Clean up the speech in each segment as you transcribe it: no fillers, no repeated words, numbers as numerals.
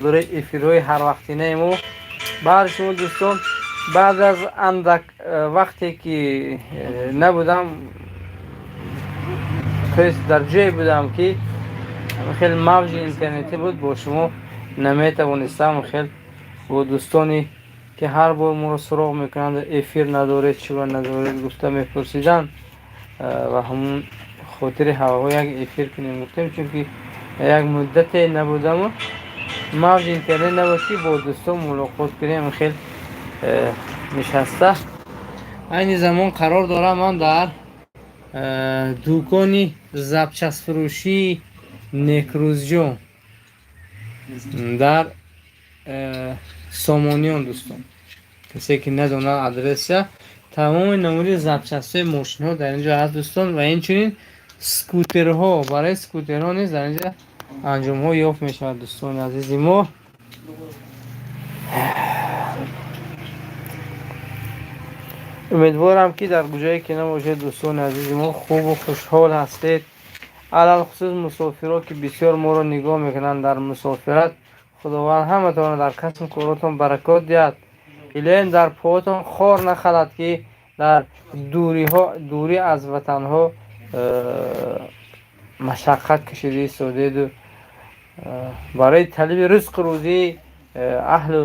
Бародарои эфирҳои ҳарвақтинаи мо, баъди шумо, дӯстон, баъд аз андак вақте ки набудам, то есть дар ҷое будам, ки хеле мавҷи интернетӣ буд, бо шумо наметавонистам хел бо дӯстоне, ки ҳар бор моро суроғ мекунанд, эфир надоред, чиро надоред гуфта мепурсиданд, ва ҳамун хотири ҳаваҳо як эфир кунем гуфтем, чунки як муддате набудаму мавҷи интернет набуд, ки бо дӯстон мулоқот кунем. Хел нишаста айни замон қарор дорам ман дар дукони запчастфурӯшии Некрӯзҷон дар Сомониён. Дӯстон, касе ки надонад адреса, тамоми намуди запчастҳои мошинҳо дар ин ҷо ҳаст, дӯстон, ва инчунин скутерҳо, барои скутерҳо низ дар ин ҷо анҷомҳо ёфт мешавад. Дӯстони азизи мо, умедворам, ки дар куҷое ки набошед, дӯстони азизи мо, хубу хушҳол ҳастед, алалхусус мусофиро, ки бисёр моро нигоҳ мекунанд дар мусофират. Худованд ҳаматонро дар касбу коротон баракот диҳад. Илоҳим дар поотон хор нахалад, ки дар дуриҳо, дурӣ аз ватанҳо машаққат кашида истодеду барои талаби ризқу рӯзии аҳлу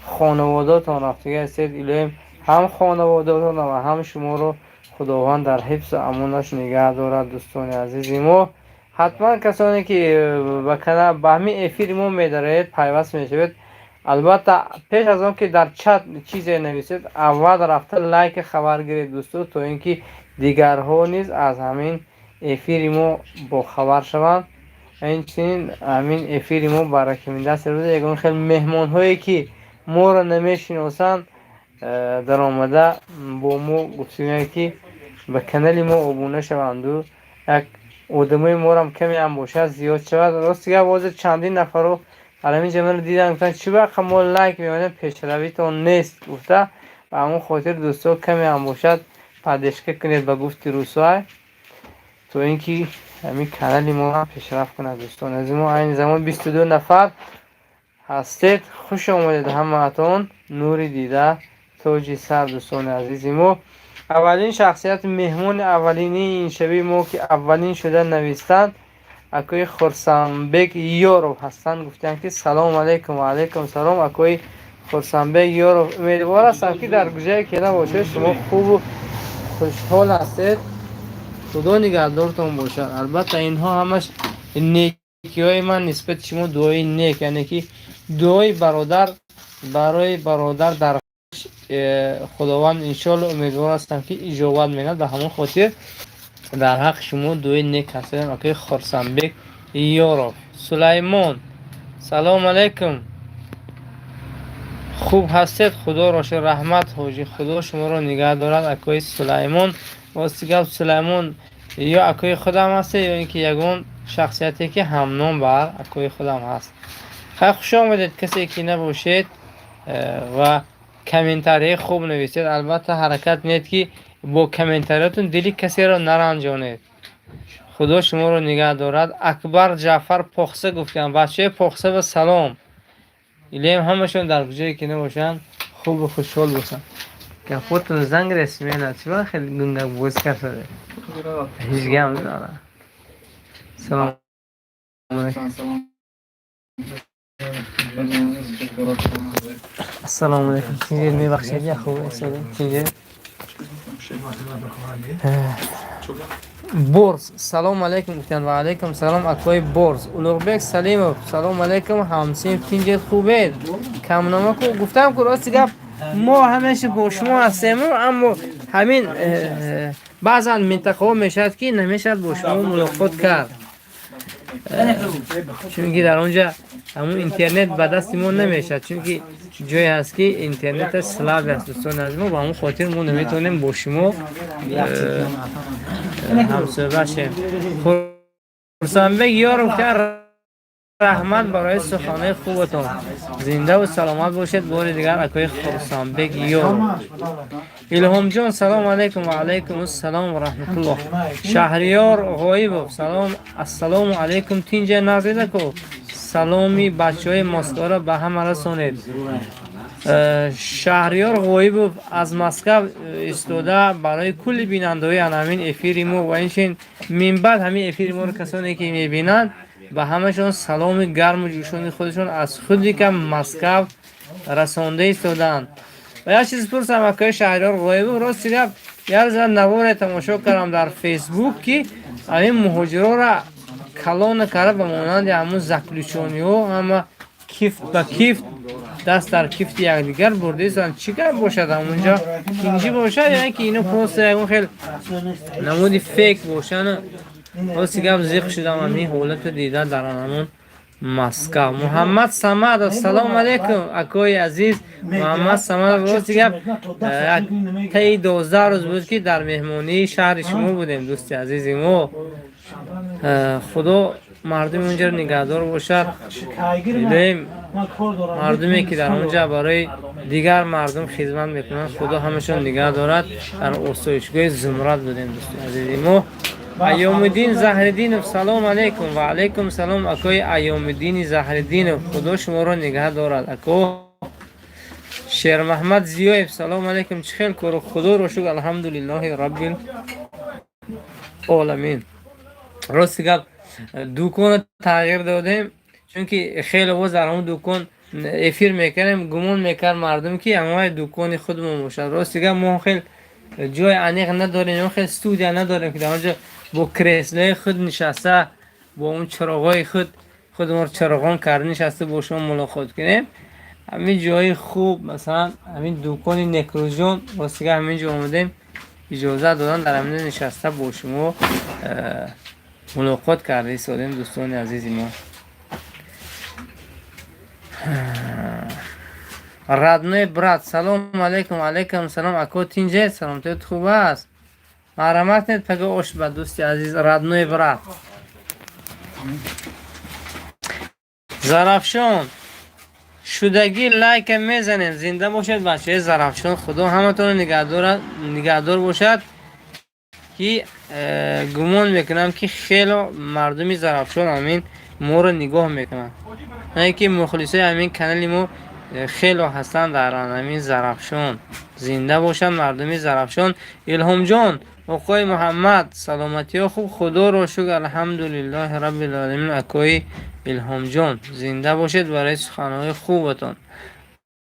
хонаводатон рафтага ҳастед. Илоҳим ҳам хонаводатон ва ҳам шуморо Худованд дар ҳифзу амонаш нигаҳ дорад. Дӯстони азизи мо, ҳатман касоне ки ба ҳамин эфири мо медароед, пайваст мешавед, албатта, пеш аз он ки дар чат чизе нависед, аввал рафта лайки хабар гиред, дӯсто, то ин ки дигарҳо низ аз ҳамин эфири мо бохабар шаванд. Инчунин ҳамин эфири мо ба рекомендация рӯза ягон хел меҳмонҳое, ки моро намешиносанд, даромада бо мо гуфтем, ки ба канали мо обуна шаванду як одамои морам каме ҳам бошад, зиёд шавад. Рости гап, ҳозир чандин нафарро дар ҳамин ҷа маро дидам, гуфтанд, чӣ вақт мо лайк мемонем, пешравитон нест гуфта. Ба ҳамон хотир, дӯсто, каме ҳам бошад, поддержка кунед, ба гуфти рӯсоай, то ин ки ҳамин канали мо ҳам пешрафт кунад. Дӯстон аз мо, айни замон 22 нафар ҳастед. Хуш омадед ҳамаатон, нури дида, тоҷи сар. Дӯстони азизи мо, аввалин шахсияти меҳмони аввалинии ин шаби мо, ки аввалин шуда навистанд, акои Хурсандбек Ёров ҳастанд. Гуфтанд, ки салому алайкум. Ва алайкум салом, акои Хурсандбек Ёров. Умедвор ҳастам, ки дар куҷое ки набошед, шумо хубу хушҳол ҳастед. Худо нигаҳдортон бошад. Албатта, инҳо ҳамаш некиҳои ман нисбати шумо, дуои нек, яъне ки дуои бародар барои бародар дар Худованд, иншоалло, умедвор ҳастам, ки иҷобат менад. Ба ҳамон хотир дар ҳаққи шумо дуои нек ҳастем, акои Хурсандбек Ёров. Сулаймон, салому алайкум, хуб ҳастед? Худоро шукр, раҳмат, ҳоҷӣ, Худо шуморо нигаҳ дорад, акои Сулаймон. Рости гап, Сулаймон ё акои худам ҳастед, ё ин ки ягон шахсияте, ки ҳамном бар акои худам ҳаст. Хай, хуш омадед, касе ки набошед, ва комментарияи хуб нависед. Албатта, ҳаракат кунед, ки бо комментариятон дили касеро наранҷонед. Худо шуморо нигаҳ дорад. Акбар Ҷаъфар Похса гуфтам, бачаҳои Похса ба салом. Илоҳим ҳамашон дар куҷое ки набошанд, хубу хушҳол бошанд. Гапотон занг ресмена, чӣ ба хеле гунгак боз кардаде? Ҳеҷ гап надорам. Салом алайкум. Ассалому алайкум. Тинҷед, мебахшед, я хуб истода. Тинҷед. Борз, салому алайкум гуфтанд. Ва алайкум салом, акои Борз. Улуғбек Салимов, салому алайкум, ҳамсинф, тинҷед, хубед? Камнамаку гуфтам ку, рости гап, мо ҳамеша бо шумо ҳастем, аммо ҳамин баъзан минтақаҳо мешавад, ки намешавад бо шумо мулоқот кард, чунки дар он ҷа ҳамун интернет ба дасти мо намешавад, чунки ҷое ҳаст, ки интернета слаб аст, дӯстони азиз мо. Ба ҳамон хотир мо наметавонем бо шумо ҳамсӯҳбат шавем. Хурсандбек Ёров, раҳмат барои суханои хубатон, зиндаву саломат бошед. Бори дигар, акои Хурсандбек Ёров. Илҳомҷон, салому алайкум. Ва алайкум ассалом ва раҳматуллоҳ. Шаҳриёр Ғоибов, салом, ассалому алайкум, тинҷа, назидако. Саломи бачаҳои Москваро ба ҳама расонед. Шаҳриёр Ғоибов аз Москав истода барои кулли бинандаҳои ҳамин эфири мо ва инчунин минбаъд ҳамин эфири моро касоне ки мебинанд, ба ҳамашон саломи гарму ҷӯшони худашон аз худика Москав расонда истодаанд. Ва як чиз пурсам, акои Шаҳриёр Ғоибов, рости гап, як рӯз наворе тамошо кардам дар Фейсбук, ки ҳамин муҳоҷирора калона карда, ба монанди ҳамун заключённый ҳо, ҳама кифт ба кифт, даст дар кифти якдигар бурда истоданд. Чӣ гап бошад? Ҳамунҷо тинҷӣ бошад ё ин ки ино просто ягон хел намуди фейк бошанд? Рости гап, зиқ шудам ҳамин ҳолатро дида дар ҳамун Москав. Муҳаммад Самадов, салом алейкум, акои азиз Муҳаммад Самадов. Рости гап, як таи 12 рӯз буд, ки дар меҳмонии шаҳри шумо будем, дӯсти азизи мо. Худо мардуми онҷаро нигаҳдор бошад. Илоҳим, мардуме ки дар онҷа барои дигар мардум хизмат мекунанд, Худо ҳамашон нигаҳ дорад. Дар осоишгоҳи Зумрад будем, дӯсти азизи мо. Айёмуддин Заҳриддинов, салом алейкум. Ва алейкум салом, акои Айёмуддини Заҳриддинов, Худо шуморо нигаҳ дорад, ако. Шермаҳмад Зиёев, салом алейкум, чӣ хел кору? Худоро шукр, алҳамдулиллоҳи раббил оламин. Рости гап, дуконро тағйир додем, чунки хеле боз дар ҳамон дукон эфир мекардем, гумон мекард мардум, ки ҳамаи дукони худмон бошад. Рости гап, мо хел ҷои аниқ надорем, хел студия надорем, ки дар он ҷо бо креслои худ нишаста, бо он чароғҳои худ худмонро чароғон карда нишаста бо шумо мулоқот кунем. Ҳамин ҷои хуб, масалан, ҳамин дукони Некрӯзҷон, рости гап, ҳамин ҷо омадем, иҷозат додан, дар ҳамин нишаста бо шумо мулоқот карда истодем, дӯстони азизи мо. Родной брат, салом алейкум. Алейкум салом, ако, тинҷед? Саломатият хуб аст? Марҳамат кунед пага ош ба, дӯсти азиз, родной брат. Зарафшон шудагӣ, лайка мезанем. Зинда бошед, бачаи Зарафшон, Худо ҳаматонро нигаҳдор бошад, ки гумон мекунам, ки хело мардуми Зарафшон ҳамин моро нигоҳ мекунанд, на ки мухлисои ҳамин канали мо хело ҳастанд дар ҳамин Зарафшон. Зинда бошанд мардуми Зарафшон. Илҳомҷон, оқои Муҳаммад, саломатиҳо хуб? Худоро шукр, алҳамдулиллоҳи раббил акои Илҳомҷон, зинда бошед барои суханҳои хубатон.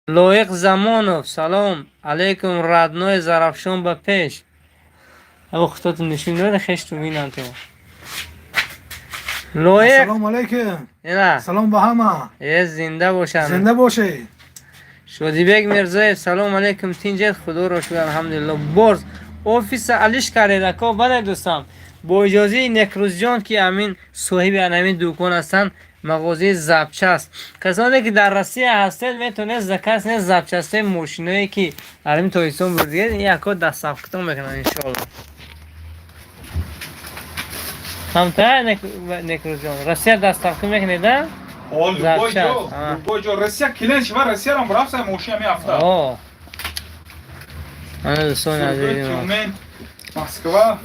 Лоиқ Замонов, салом алейкум, родной, Зарафшон ба пеш. Худотон нишон дод, хешту бинам то Лоиқ. Ассалому алайкум. Салом ба ҳама. Э, зинда бошанд. Зинда бошед. Шодибек Мирзоев, салом алейкум, тинҷед? Худоро шукр, алҳамдулилло. Борз офиса алиш кардед, ако? Бале, дӯстам, бо иҷозаи Некрӯзҷон, ки ҳамин соҳиби ҳамин дукон ҳастанд, мағозаи запчасть. Касоне ки дар Россия ҳастед, метавонед заказ кунед запчасть ҳои мошиное, ки дар ҳамин Тоҷикистон бурдигед, ин яко доставка тон мекунанд, иншоалло. Ҳамта, Некрӯзҷон, Россия доставка мекунед, а? Любой ҷо, любой ҷо. Россия клиент шива, Россия рам рафта, мошина меафта. Ана, дӯстони азизи. Москва.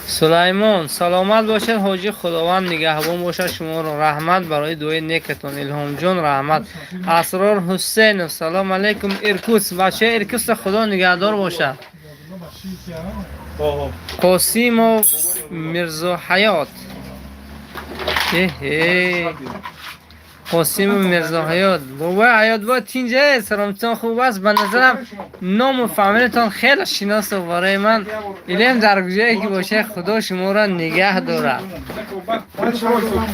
Сулаймон, саломат бошед, ҳоҷӣ, Худованд нигаҳбон бошад шуморо. Раҳмат барои дуои некатон. Илҳомҷон, раҳмат. Асрор Ҳусейнов, салом алейкум, Иркутск. Бачаи Иркутска Худо нигаҳдор бошад. Қосимов Мирзоҳаёт, эҳе, Қосимов Мирзоҳаёт, бобои Ҳаёт, бо тинҷа, саломатитон хуб аст? Ба назарам, ному фамилитон хеле шиносо барои ман. Илем, дар куҷое ки бошед, Худо шуморо нигаҳ дорад.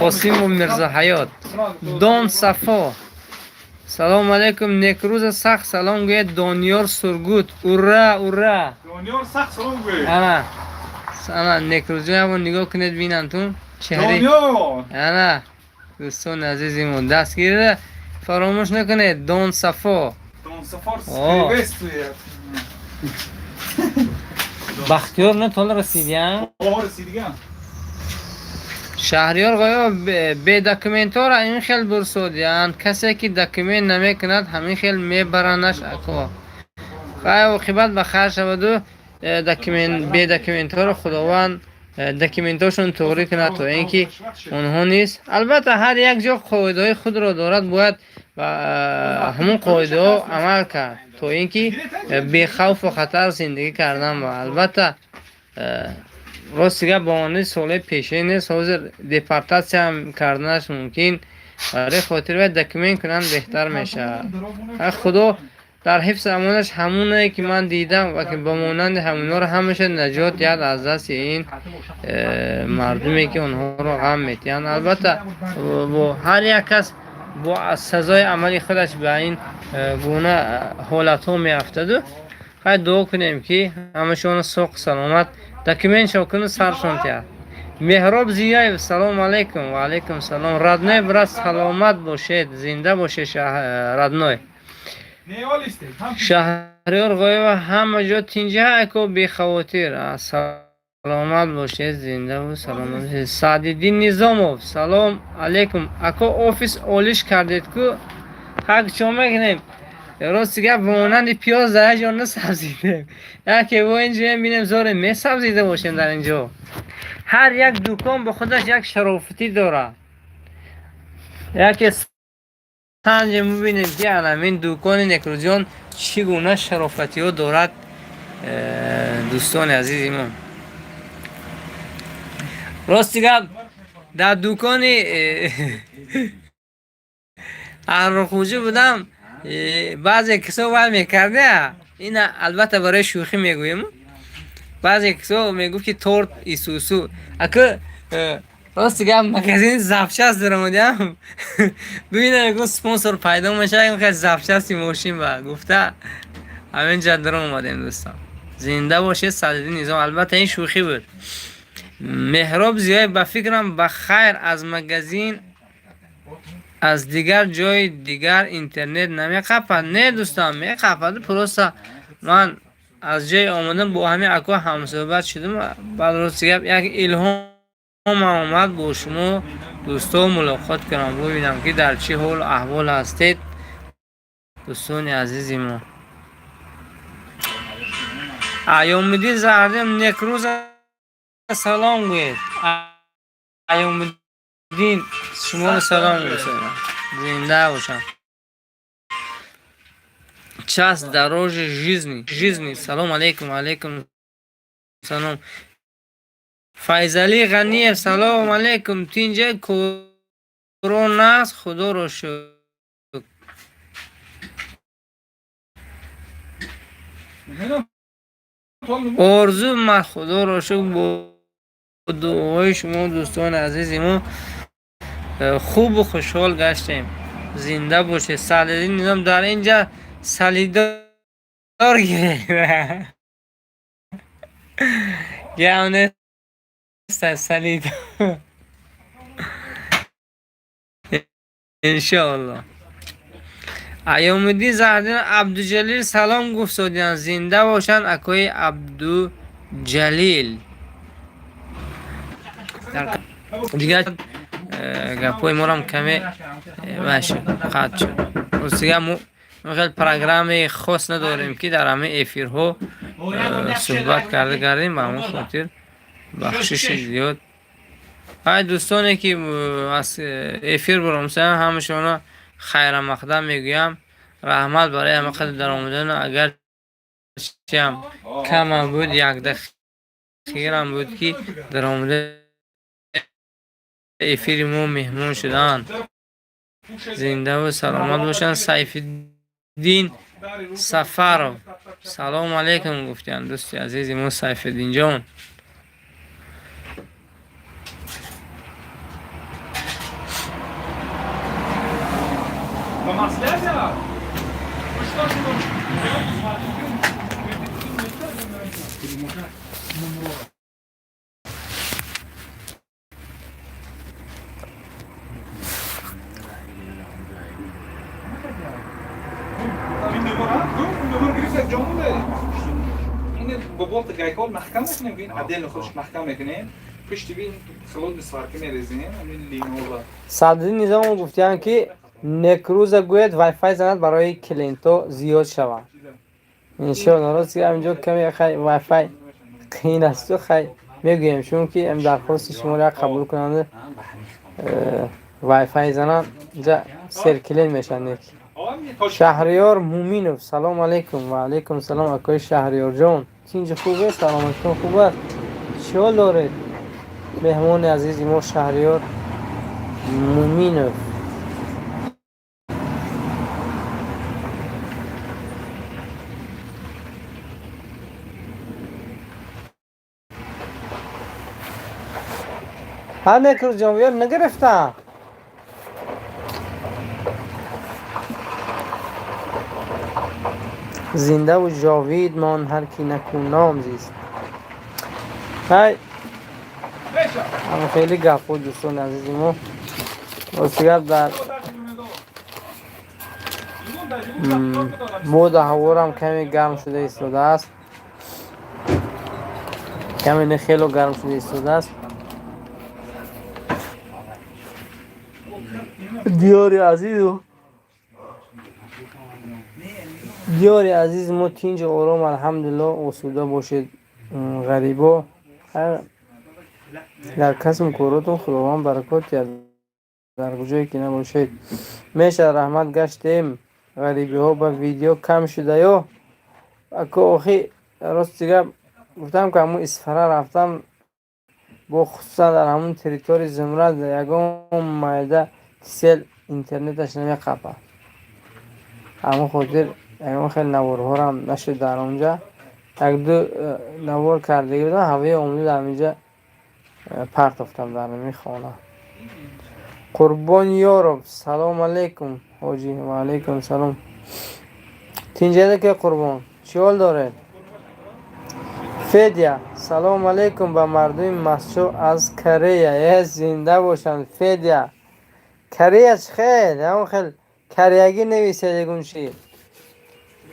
Қосимов Мирзоҳаёт. Дон Сафо, салому алейкум, Некрӯза сахт салом гӯяд. Дониёр Сургут, ура, ура! Дониёр, сахт салом гӯед. Ана, ана, Некрӯзҷон, ябор нигоҳ кунед, бинантун чеҳраи. Дониёр. Ана, дӯстони азизи мо, дастгирира фаромӯш накунед. Дон Сафо. Дон Сафор О. приветствует. Бахтиёр на тола расидия. О, расидиган. Шаҳриёр Ғоёб, бедокументҳоро ин хел бурсодиянд. Касе ки документ намекунад, ҳамин хел мебаранаш, ако. Хай, оқибат ба хайр шаваду бедокументҳоро Худованд Документошон туғрӣ кунад, то ин ки онҳо низ, албатта, ҳар як ҷо қоидаҳои худро дорад, бояд ба ҳамон қоидаҳо амал кард, то ин ки бехавфу хатар зиндагӣ кардан. Ва албатта, рости гап, ба монанди солҳои пешин нест, ҳозир депортатсияам карданаш мумкин. Барои хотири вай документ кунанд, беҳтар мешавад. Худо дар ҳифзи амонаш ҳамонае ки ман дидам ва ки ба монанди ҳаминҳоро ҳамаша наҷот диҳад аз дасти ин мардуме ки онҳоро ғам метиҳанд. Албатта, бо ҳар як кас бо сазои амали худаш ба ин гуна ҳолатҳо меафтаду. Хай, дуо кунем, ки ҳамашона соқ саломат документшон куну саршон тиҳад. Меҳроб Зиёев, салому алайкум. Ва алайкум салом, родной брат, саломат бошед, зинда бошед, родной. Шаҳриёр Ғоева, ҳама ҷо тинҷа, ако, бехавотир, саломат бошед, зиндаву саломат бошед. Саъдиддин Низомов, салом алейкум, ако, офис олиш кардед ку? Ҳак, чо мекунем? Рости гап, ба монанди пиёз дар як ҷо насабзидем, яке бо ин ҷо бинем, зоре месабзида бошем. Дар ин ҷо ҳар як дукон ба худаш як шарофатӣ дорад. Яке санҷем, бубинем, ки анамин дукони Некрӯзиён чӣ гуна шарофатиҳо дорад. Дӯстони азизи мо, рости гап, дар дукони Аррухӯҷӣ будам, баъзе кисо вай мекарда, ина албатта барои шӯхӣ мегӯем, баъзе кисо мегуфт, ки торт исусу. Ака, рости гап, магазини запчасть даромадям, бибинам, ягон спонсор пайдо мешавад, запчасти мошин ба гуфта ҳамин ҷа даромадем. Дӯстон, зинда бошед. Садриддин Низом, албатта, ин шӯхӣ буд. Меҳроб Зиёев, ба фикрам, ба хайр, аз магазин, аз дигар ҷои дигар интернет намеқапад. Не, дӯстон, меқапад, просто ман аз ҷое омадам, бо ҳамин ако ҳамсӯҳбат шудам, баъд, рости гап, як илҳомам омад бо шумо дӯстон мулоқот кунам, бубинам, ки дар чӣ ҳолу аҳвол ҳастед, дӯстони азизи мо. Аёмиддин Зардем, Некрӯза салом гӯед. Аёмиддин, шуморо салом гӯсонам, зинда бошам. Час дороже жизни, салом алейкум. Алейкум салом. Файзалӣ Ғаниев, салому алейкум, тинҷа, корона аст, худоро шукр. Орзу ман, худоро шукр, бо дуои шумо, дӯстони азизи мо, хубу хушҳол гаштем, зинда бошед. Садриддин Низом, дар ин ҷа солидор гирем, гап нест, солидор, иншоалло. Аёмиддин Заҳриддин, Абдуҷалил салом гуфт содиан, зинда бошанд акои Абдуҷалил. Дигар гапҳои морам каме вай шуд, қатъ шуд. Ростига, мо хел программаи хос надорем, ки дар ҳамаи эфирҳо суҳбат карда гардем, ба ҳамон хотир бахшиши зиёд. Ай, дӯстоне ки аз эфир баромсаям, ҳамашонро хайрамақдам мегӯям, раҳмат барои ҳама қадр даромадану, агарчиам камам буд, як дақиқирам буд, ки даромада эфири мо меҳмон шуданд, зиндаву саломат бошанд. Сайфиддин Сафаров, салому алейкум гуфтиям, дӯсти азизи мо Сайфиддинҷон. Ба маслиҳат ба болта гайкол маҳкам мекунем, ин отдельно худш маҳкам мекунем, пушти бин холодный сварка мерезем, ҳамин линова. Садриддин Низомов гуфтиям, ки Некрӯза гӯяд, вайфай занад, барои клиентҳо зиёд шавад, иншоалло. Рост, ҳаминҷо каме хай вайфай қиин асту, хай. Мегӯем, чунки ам дархости шуморо як қабул кунанд, вайфай зананд, инҷа серклиент мешаванд. Шаҳриёр Муминов, салом алейкум. Ва алейкум салом, акои Шаҳриёрҷон. Тинҷи хубе? Саломатитон хуб аст? Чӣ ҳол доред? Меҳмони азизи мо Шаҳриёр Муминов. Ҳа, Некрӯзҷон, ёр нагирифтам. Зиндаву ҷовид мон ҳар ки накӯном зист. Ҳай, ам хеле гапҳо, дӯстони азизи мо. Рости гап, дар боду ҳаворам каме гарм шуда истодааст. Каме не, хело гарм шуда истодааст. Диёри азиз мо тинҷу ором, алҳамдулилло, осуда бошед, ғарибо. Дар касбу коротон Худованд баракот диҳад, дар куҷое ки набошед. Мешавад, раҳмат, гаштем. Ғарибиҳо ба видео кам шудаё? Ако, охи, рости гап гуфтам, ки ҳамун Исфара рафтам, бо хусусан дар ҳамун территорияи Зумрад ягон майда Тисел интернеташ намеқапад. Ҳамон хотир ягон хел наворҳорам нашуд. Дар онҷа якду навор кардагӣ будам, ҳавои омӯ дар инҷа партофтам, дар ҳамин хона. Қурбон Ёров, салом алейкум, ҳоҷӣ. Ва алейкум салом. Тинҷада ке, Қурбон, чӣ ҳол доред? Федя, салом алейкум ба мардуми Масчо аз Корея. Э, зинда бошанд, Федя. Корея чӣ хел? Ягон хел кореягӣ нависед, ягон чи,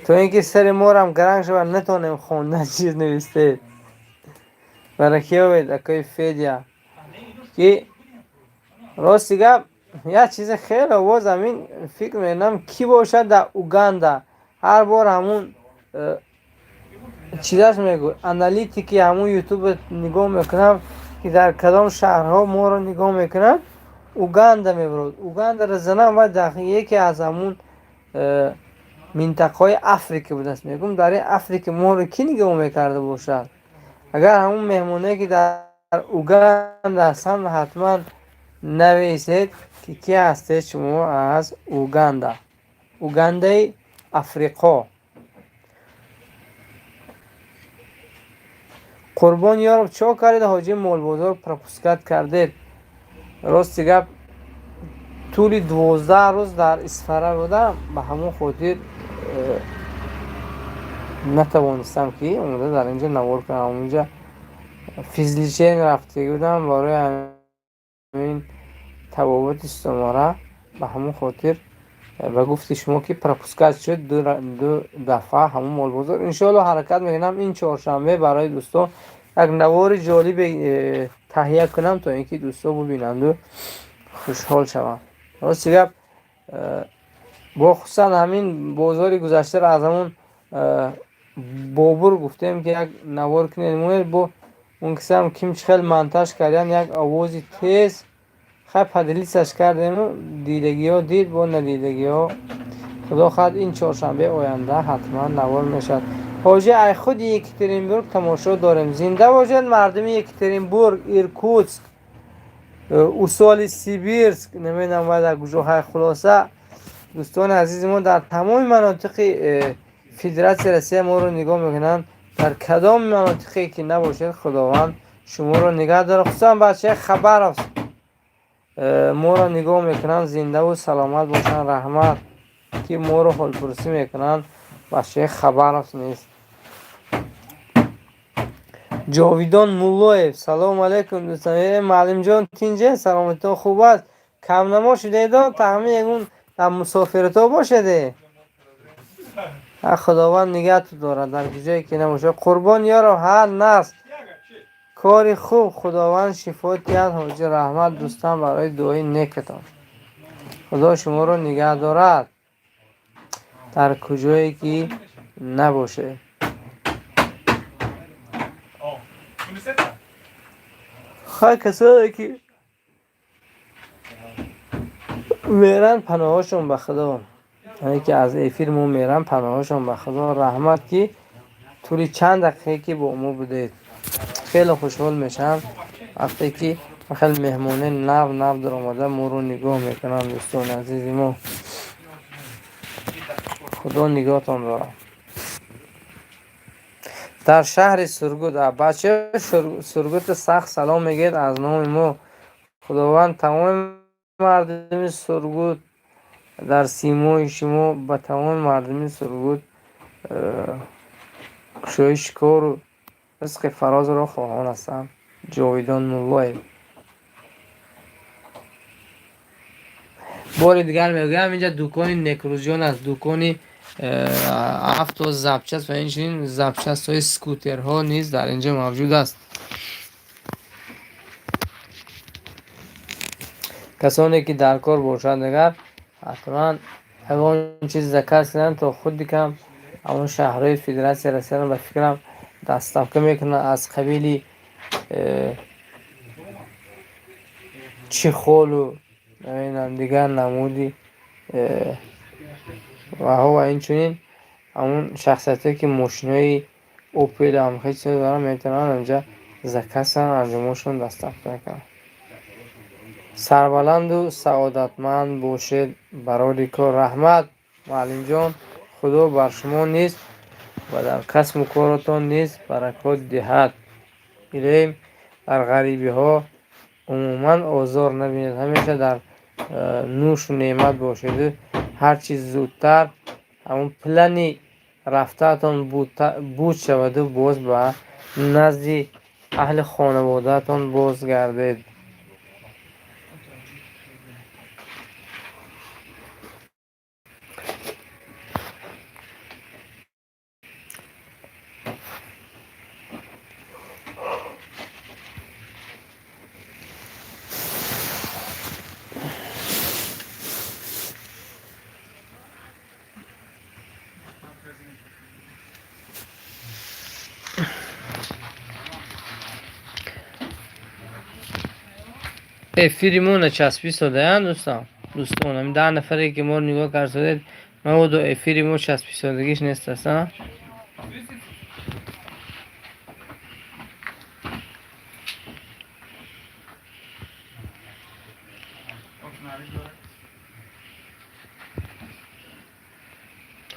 то ин ки сари морам гаранг шавад, натонем хондан чиз навистед. Баракиёвед, акои Федя. Ки рости гап, як чизе хеле боз ҳамин фикр мекунам, кӣ бошад дар Уганда? Ҳар бор ҳамун чизаш мегӯ, аналитики ҳамун Ютуб нигоҳ мекунам, ки дар кадом шаҳрҳо моро нигоҳ мекунанд, Уганда мебурад. Угандаро занам ва яке аз ҳамун минтақаҳои Африка будааст. Мегӯм, дар ин Африка моро кӣ нигоҳ мекарда бошад? Агар ҳамун меҳмоное, ки дар Уганда ҳастанд, ҳатман нависед, ки кӣ ҳастед шумо аз Уганда, Угандаи Африқо. Қурбон Ёров, чо кардед, ҳоҷи? Молбозор пропускать кардед? Рости гап, тӯли 12 рӯз дар Исфара будам, ба ҳамон хотир натавонистам, ки омада дар инҷо навор кунам. Онҷа физлечение рафтагӣ будам барои ҳамин табобати стомора. Ба ҳамон хотир, ба гуфти шумо, ки пропускать шуд ду дафъа ҳамон молбозор. Иншоалло, ҳаракат мекунам, ин чоршанбе барои дӯстон як навори ҷолибе таҳия кунам, то ин ки дӯстон бубинанду хушҳол шаванд. Рости гап, бо хусусан ҳамин бозори гузаштаро аз ҳамон Бобур гуфтем, ки як навор кунед, бо он кисам ким чӣ хел монтаж кардан, як овози тез. Хай, поделиться ш кардему, дидагиҳо дид, бо надидагиҳо, худо хоҳад, ин чоршанбе оянда ҳатман навор мешавад. Ҳоҷи, ай худи Екатеринбург тамошо дорем. Зинда бошед, мардуми Екатеринбург, Иркутск, Усолье Сибирск, намедонам вай дар куҷо. Хай, хулоса, дӯстони азизи мо дар тамоми манотиқи Федератсияи Россия моро нигоҳ мекунанд. Дар кадом манотиқе ки набошед, Худованд шуморо нигаҳ дорад. Хусусан бачаи Хабаровск моро нигоҳ мекунанд, зиндаву саломат бошанд. Раҳмат, ки моро ҳолпурсӣ мекунанд. Бачаи Хабаровск нест. Ҷовидон Муллоев, салому алайкум, дӯстон. Э, муаллимҷон, тинҷе, саломатитон хуб аст? Камнамо шудедо, тахмин ягон дар мусофиратҳо бошеде. Худованд нигаҳту дорад, дар куҷое ки набошад. Қурбон Ёров, ҳар наст, кори хуб, Худованд шифо диҳад, ҳоҷӣ. Раҳмат, дӯстам, барои дуои некатон. Худо шуморо нигаҳ дорад, дар куҷое ки набошед. Ja, kunde du sett det? Хай, касое ки меран, паноҳошон ба Худо. Яъне ки аз эфир мо меран, паноҳошон ба Худо. Раҳмат, ки тӯли чанд дақиқае ки бо мо будед. Хеле хушҳол мешавам, вақте ки хеле меҳмонои нав нав даромада моро нигоҳ мекунанд. Дӯстони азизи мо, Худо нигоҳтон дорад. Дар шаҳри Сургут, бачаҳои Сургута сахт салом мегӯед аз номи мо. Худованд тамоми мардуми Сургут дар симои шумо ба тамоми мардуми Сургут кушоиши кору ризқи фарозро хоҳон ҳастам. Ҷовидон Муллоев. Бори дигар мегӯям, инҷа дукони Некрӯзҷон аст, дукони авто запчасть ва инчунин запчастҳои скутерҳо низ дар инҷо мавҷуд аст. Касоне ки дар кор бошанд, агар ҳатман ягон чиз заказ кунанд, то худи кам ҳамон шаҳрҳои Федератсияи Россияро, ба фикрам, доставка мекунанд, аз қабили чехолу намедонам дигар намуди ваҳо. Ва инчунин ҳамон шахсиятҳое ки мошинои Опел ҳам хеле чизҳо доранд, метавонанд инҷа заказ кунанд, анҷомошон доставка мекунанд. Сарбаланду саодатманд бошед, барори кор. Раҳмат, муаллимҷон, Худо бар шумо низ ва дар касбу коротон низ баракот диҳад. Илоҳим, дар ғарибиҳо умуман озор набинед, ҳамеша дар нӯшу неъмат бошеду ҳарчи зудтар ҳамон плани рафтаатон буд шаваду боз ба назди аҳли хонаводаатон бозгардед. Эфири мо начаспӣ содаянд, дӯстон. Дӯстон, ҳамин 10 нафаре ки моро нигоҳ кард содед, мабодо эфири мо часписодагиш нест аст.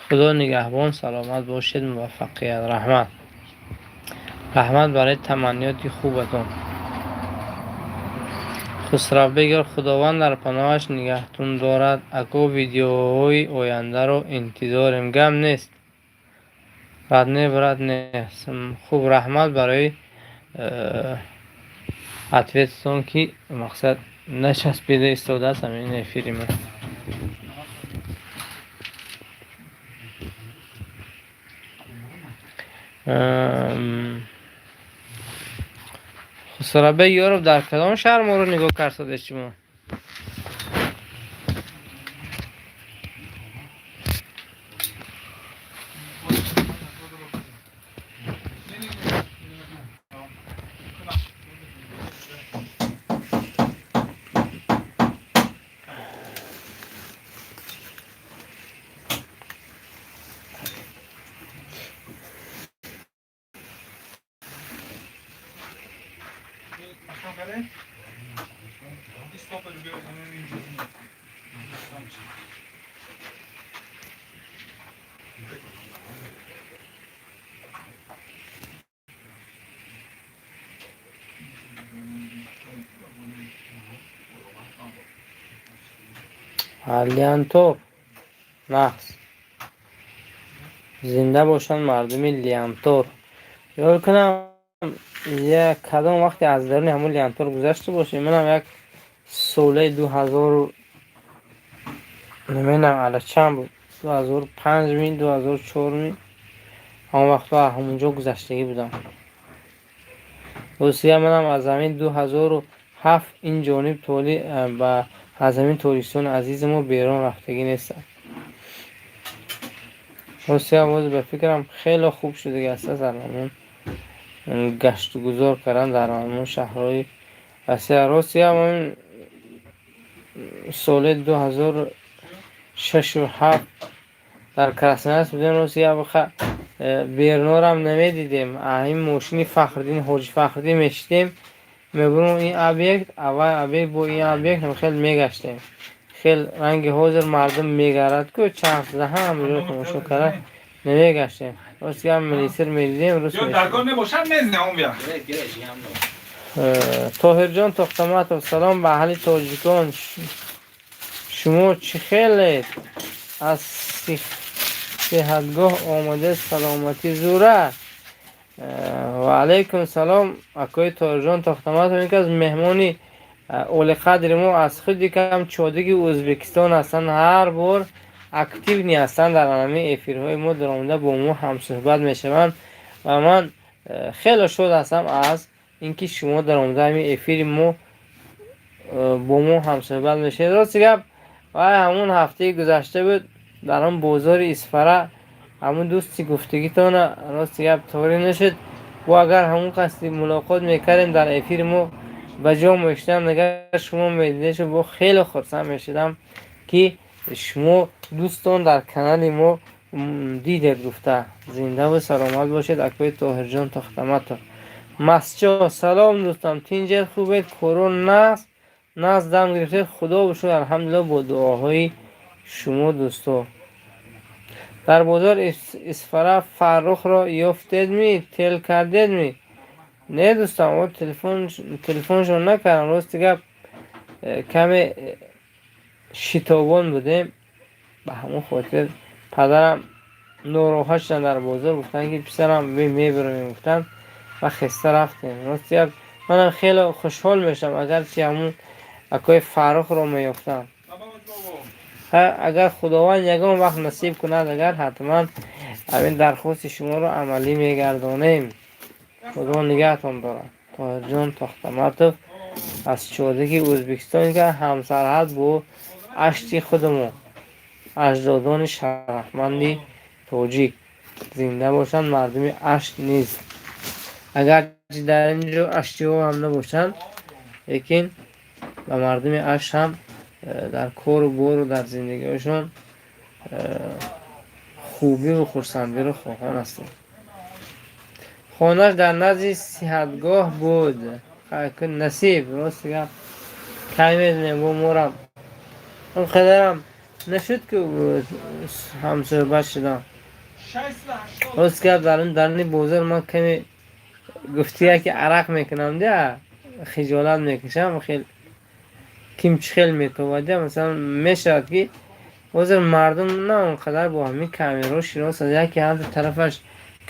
Худо нигаҳбон, саломат бошед, муваффақият. Раҳмат, раҳмат барои таманниёти хубатон. Хусравбегар, Худованд дар паноҳаш нигаҳтун дорад. Ако, видеоҳои ояндаро интизорем. Гап нест, рад не, брат, не. Хуб, раҳмат барои ответатон, ки мақсад начаспида истодааст ҳамин эфири мо. Хусравбек Ёров, дар кадом шаҳр моро нигоҳ кард содед шумо? Лянтор нағз. Зинда бошанд мардуми Лянтор. Ёд кунам, як кадом вақте аз даруни ҳамон Лянтор гузашта бошем. Манам як солаи 2000, намедонам ала чанд буд, 2005 ми, 2004 ми, ҳамон вақтҳо ҳамонҷо гузаштагӣ будам. Русия манам аз ҳамин 2007 ин ҷониб толи ба аз ҳамин Тоҷикистони азизи мо берун рафтагӣ нестам. Русия боз ба фикрам хеле хуб шудагӣ аст дар ҳамон гаштугузор кардан дар ҳамон шаҳрҳои Россия. Рости ҳам соли 2006-7 дар Красноярск будем. Рости гап, бернорам намедидем. Ин мошини Фахриддин, Ҳоҷи Фахриддин мешидем, мебурем ин объект, аввал объект бо ин объект хел мегаштем. Хел ранги ҳозир мардум мегарад ку, чарх зада ҳама ҷо тамошо карда намегаштем. Рости гап, милисир медидем, рус. Тоҳирҷон Тохтаматов: салом ба аҳли тоҷикон, шумо чӣ хелед? Аз сиҳатгоҳ омада, саломатӣ зура. Ва алайкум салом, акои Тоҳирҷон Тохтаматов, яке аз меҳмони олиқадри мо аз худи кам Чодиги Ӯзбекистон ҳастанд. Ҳар бор активный ҳастанд, дар ҳамин эфирҳои мо даромада бо мо ҳамсӯҳбат мешаванд ва ман хеле шод ҳастам аз ин ки шумо даромада ҳамин эфири мо бо мо ҳамсӯҳбат мешавед. Рости гап, вай ҳамун ҳафтаи гузашта буд, дар он бозори Исфара ҳамун дӯсти гуфтагитона, рости гап, торӣ нашуд. Бо агар ҳамун қасди мулоқот мекардем, дар эфири мо ба ҷо мешудам, агар шумо медидед, бо хеле хурсанд мешудам, ки шумо дӯстон дар канали мо дидед гуфта. Зиндаву саломат бошед, акои Тоҳирҷон Тохтаматов. Масчо: салом, дӯстам, тинҷед, хубед, коро нағз нағз, дам гирифтед? Худо бошуд, алҳамдулилло, бо дуоҳои шумо дӯсто. Дар бозор Исфара Фаррухро ёфтедми, тел кардедми? Не, дӯстам, о телефоншон накардам. Рости гап, каме шитобон будем, ба ҳамон хотир падарам нороҳат шуданд дар бозор, гуфтанд, ки писарам, мебароем, гуфтанд ва хеста рафтем. Рости гап, манам хеле хушҳол мешавам, агарчи ҳамун акои Фаррухро меёфтам. Агар Худованд ягон вақт насиб кунад, агар ҳатман ҳамин дархости шуморо амалӣ мегардонем. Худо нигаҳтон дорад. Тоҳирҷон Тохтаматов аз Чодиги Ӯзбекистон, ки ҳамсарҳад бо Ашти худамон, аҷдодони шарафманди тоҷик. Зинда бошанд мардуми Ашт низ. Агарчи дар ин ҷо аштиҳо ҳам набошанд, лекин ба мардуми Ашт ҳам дар кору бору дар зиндагиҳошон хубиву хурсандиро хоҳон ҳастем. Хонааш дар назди сиҳатгоҳ буд. Насиб, рости гап, кай медонем, бо морам он қадарам нашуд, ки ҳамсӯҳбат шудам. Рости гап, дар дарни бозор ман каме гуфтия, ки арақ мекунам, дя хиҷолат мекашам, хел ким чӣ хел метобад. Масалан, мешавад, ки ҳозир мардум на он қадар бо ҳамин камераҳо шинос аст. Яке ҳамту тарафаш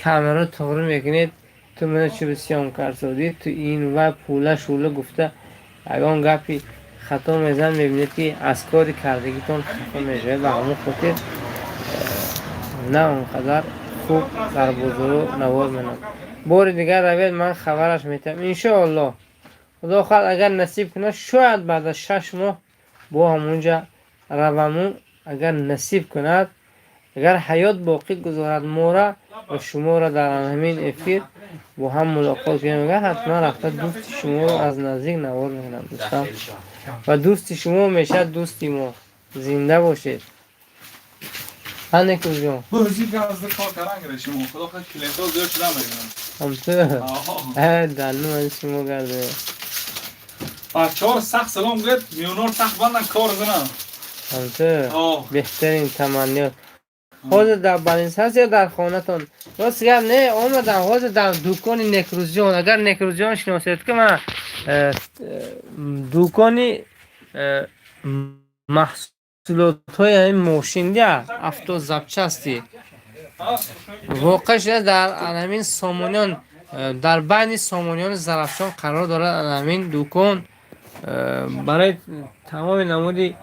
камераро туғрӣ мекунед, ту мана чӣ съёмка карсодӣ, ту ин ва пула шула гуфта, ягон гапи хато мезанад, мебинед, ки аз кори кардагитон хафа мешавед. Ба ҳамон хотир на он қадар хуб дар бозору навор менам. Бори дигар равед, ман хабараш метиҳам, иншоаллоҳ. Худо хоҳад, агар насиб кунад, шояд баъд аз 6 моҳ бо ҳамонҷа раваму, агар насиб кунад, агар ҳаёт боқӣ гузорад мора ва шуморо, дар ҳамин эфир бо ҳам мулоқот кунем, агар ҳатман рафта дӯсти шуморо аз наздик навор мекунам, дӯстам, ва дӯсти шумо мешавад дӯсти мо. Зинда бошед, ҳанекӯҷон. Бозӣ газда кор кардан гиред шумо. Худо хоҳад, клиентҳо зиёд шуда мегиранд. Ҳамту данну ман шумо гарде. Бачаҳоро сахт салом гӯед, миёнор сахт бандан, кор зананд. Ҳамту беҳтарин таманниёт. Ҳозир дар больница ҳаст ё дар хонатон? Рост гап, не, омадам, ҳозир дар дукони Некрӯзҷон. Агар Некрӯзҷон шиносед, ки ман дукони маҳсулотҳои ҳамин мошиндя, автозапчасти, воқеъ шуда дар ҳамин Сомониён, дар байни Сомониёни Зарафшон қарор дорад. Ҳамин дукон барои тамоми намуди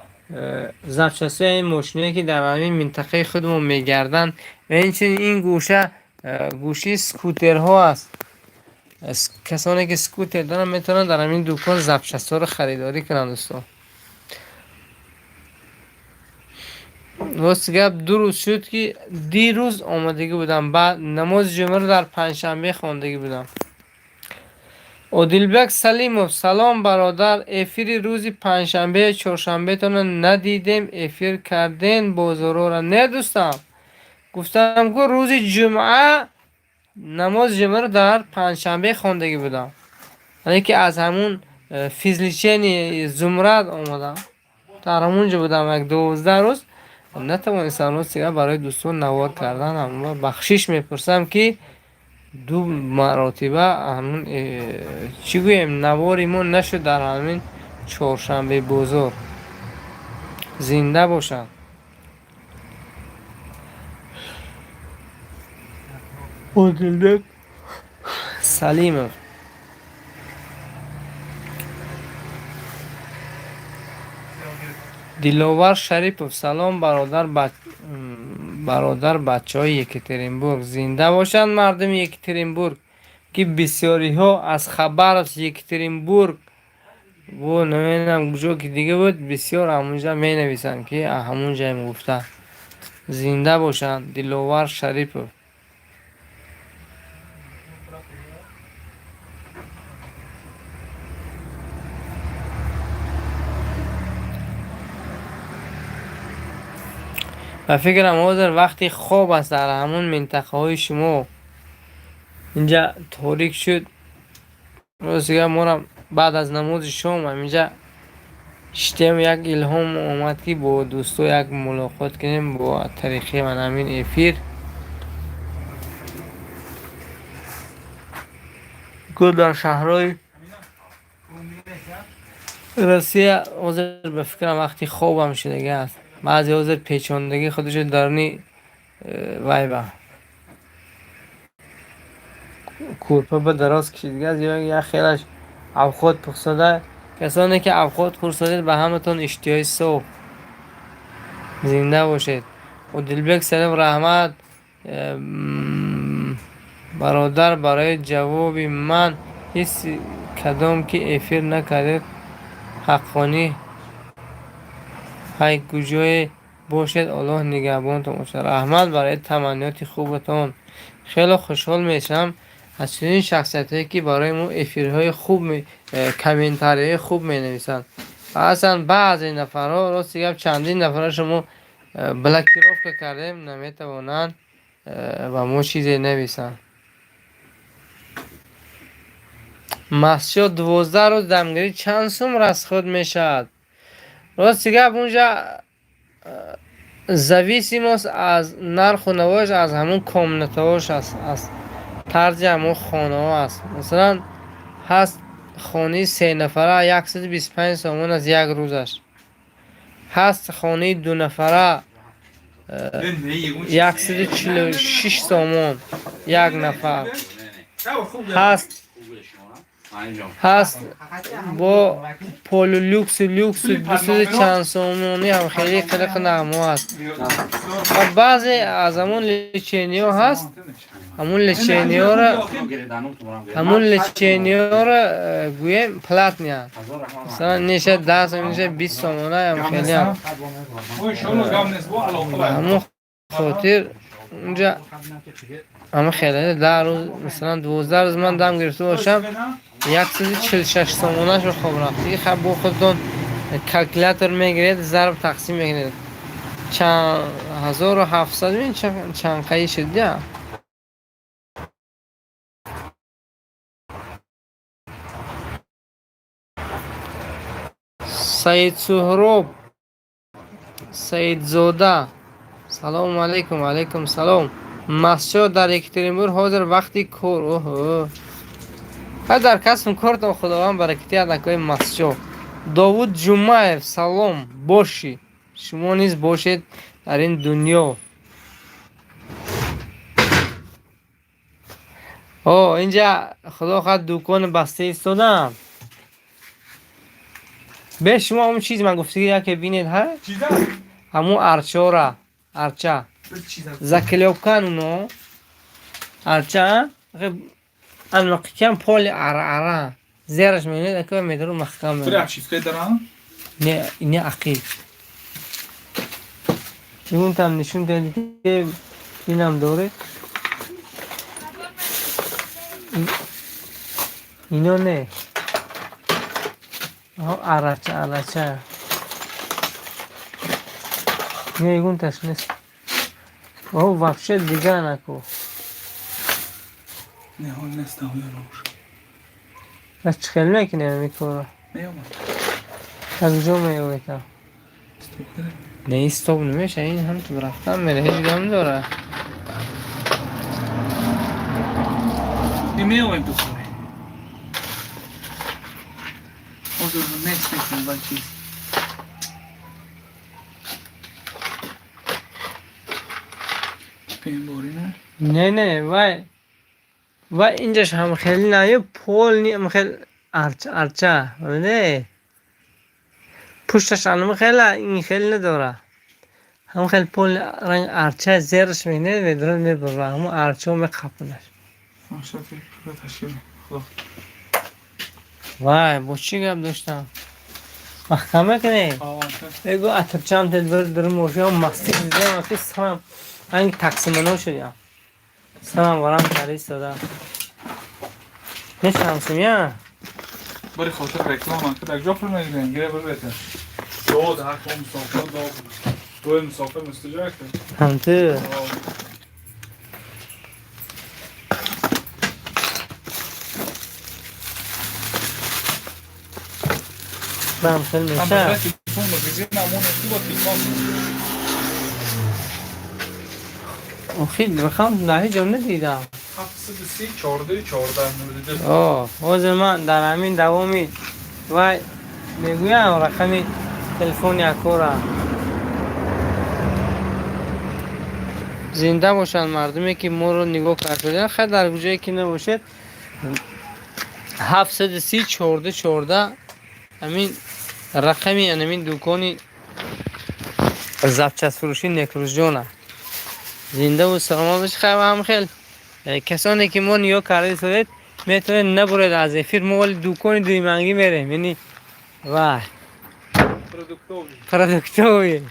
запчастҳои ин мошиное, ки дар ҳамин минтақаи худмон мегарданд, ва инчунин ин гӯша гӯшаи скутерҳо аст. Касоне ки скутер доранд, метавонанд дар ҳамин дукон запчастҳоро харидорӣ кунанд. Дӯстон, рости гап, 2 рӯз шуд, ки дирӯз омадагӣ будам, баъд намози ҷумъаро дар панҷшанбе хондагӣ будам. Одилбек Салимов, салом бародар, эфири рӯзи панҷшанбе чоршанбетонро надидем, эфир карден бозорора. Не дӯстам, гуфтам ку рӯзи ҷумъа намози ҷумъаро дар панҷшанбе хондагӣ будам. Яъне ки аз ҳамун физлечение Зумрад омадам. Дар ҳамун ҷо будам як 12 рӯз. Натавонистам рӯз дигар барои дӯстон навор кардан. Бахшиш мепурсам ки ду маротиба ҳамун чӣ гӯем навори мо нашуд дар ҳамин чоршанбе бозор. Зинда бошанд. Одилбек Салимов. Диловар Шарипов, салом бародар, бародар бачаҳои Екатеринбург. Зинда бошанд мардуми Екатеринбург, ки бисёриҳо аз Хабаровск, Екатеринбург во намедонам куҷо ки дига буд, бисёр ҳамунҷа менависанд ки ҳамун ҷаем гуфта. Зинда бошанд Диловар Шарипов. Ба фикрам ҳозир вақти хоб аст дар ҳамун минтақаҳои шумо. Инҷа торик шуд. Рост дигар морам баъд аз намози шом ҳаминҷа шитем, як илҳом омад ки бо дӯсто як мулоқот кунем бо тариқи ман ҳамин эфир. Ку дар шаҳрҳои Россия ҳозир ба фикрам вақти хобам шудагӣ аст. Баъзе ҳозир печондагӣ худашо даруни вайба кӯрпа ба дароз кашидга аст, ё як хелаш авқот пухсода. Касоне ки авқот хӯрсодед, ба ҳаматон иштиҳои соф. Зинда бошед. Одилбек Салим, раҳмат бародар барои ҷавоби ман. Ҳисси кадом ки эфир накардед ҳаққонӣ ҳай куҷое бошед, Аллоҳ нигаҳбонтон бошад. Раҳмат барои таманниёти хубатон. Хеле хушҳол мешавам аз чунин шахсиятҳое ки барои мо эфирҳои хуб, комментариҳои хуб менависанд. Ҳастанд баъзе нафарҳо, рости гап чандин нафарро шумо блокировка кардем, наметавонанд ба мо чизе нависанд. Масҷид 12 рӯз дамгирӣ чанд сум расход мешавад? Рости гап унҷа зависимост аз нарху навош, аз ҳамун комнатаҳош аст, аз тарзи ҳамун хонаҳо аст. Масалан ҳаст хонаи сенафара 125 сомон аз як рӯзаш. Ҳаст хонаи дунафара 146 сомон як нафар. Ҳаст бо полулюксу люксу дусаду чанд сомонӣ ҳам хеле қилиқ нағмо аст. Ва баъзе аз ҳамун лечениҳо ҳаст, ҳамун лечениҳоро гӯем платныянд. Масалан неша 10 сомон, неша 20 сомона ҳам хелеам. Ба ҳамун хотир унҷа ҳама хеле 10 рӯз, масалан 12 рӯз ман дам гирифта бошам, 146 сомонашро хоб рафт. Хаб бо худтон калкулятор мегиред, зарб тақсим мекунед. Чанд 1700 мин чанд қаи шуд я? Саид Суҳроб Саидзода, салому алайкум. Алайкум салом. Масҷид дар Екатеринбург ҳозир вақти кор. Оҳо, ҳай дар касбу кортон Худованд баракати адакои масҷид. Довуд Ҷумаев, салом. Бошӣ, шумо низ бошед дар ин дунё. О, инҷа худо хоҳад дукони баста истодам. Бе шумо ҳамун чиз ман гуфтагӣ яке бинед, ҳа? Ҳамун арчора, арча. Заклёпкан уно. Арча, анмақикам поли ара-ара. Зераш мебинед, ака медору маҳкам мебинед. Не, не ақиб. Интам нишон дед ки инам доред. Ино не. Арача, арача. Не, ягонташ нест. О, вообще дига наку. Не, ҳол нест, ҳоёнош. Пас чӣ хел мекунем ин корро? Меомад. Аз куҷо меёбед? Стоп кардем. Не, стоп намеша, ин ҳам ту рафтан мере, ҳеҷ гам дора. Не меомем ту хоре. Ҳозир нест мекунем ва чиз. Пемборина? Не, не, вай вай инҷаш ҳам хеле на, пол ни ҳам хел арча, арча, не. Пушташ анам хела ин хел надора. Ҳам хел пол ранг арча зераш мекунед, медорад мебара, ҳамон арчао меқапонаш. Вай, бо чӣ гап доштам? Маҳкам мекунед? Бегу атирчам тед бир дар мошиам мастик дидам, ки сарам ранги таксимано шудям. Сарам варам карда истода. Мешамсим, я? Бари хотир реклама, ки дар ҷо пул мегирем, гире бир бетар. Дод, ҳар ком мусофир дод. Дуи мусофир мустаҷар кард. Ҳамту. Бам хел меша. Телефон магазин амон бо телефон. Охи, рақам дар ҳеҷ ҷо надидам. 730 14 14 92. О, ҳозир ман дар ҳамин давоми вай мегӯям рақами телефони акора. Зинда бошанд мардуме ки моро нигоҳ карда. Хайр, дар куҷое ки набошед, 730 14 14 ҳамин рақами ҳамин дукони запчастфурӯши Некрӯзҷона. Зиндаву саломат бошед. Хайр, ҳам хел касоне ки мо нигоҳ карда истодед, метавонед набуред аз эфир. Мо вале дукони дуюмангӣ мерем, яъне вай продуктовый.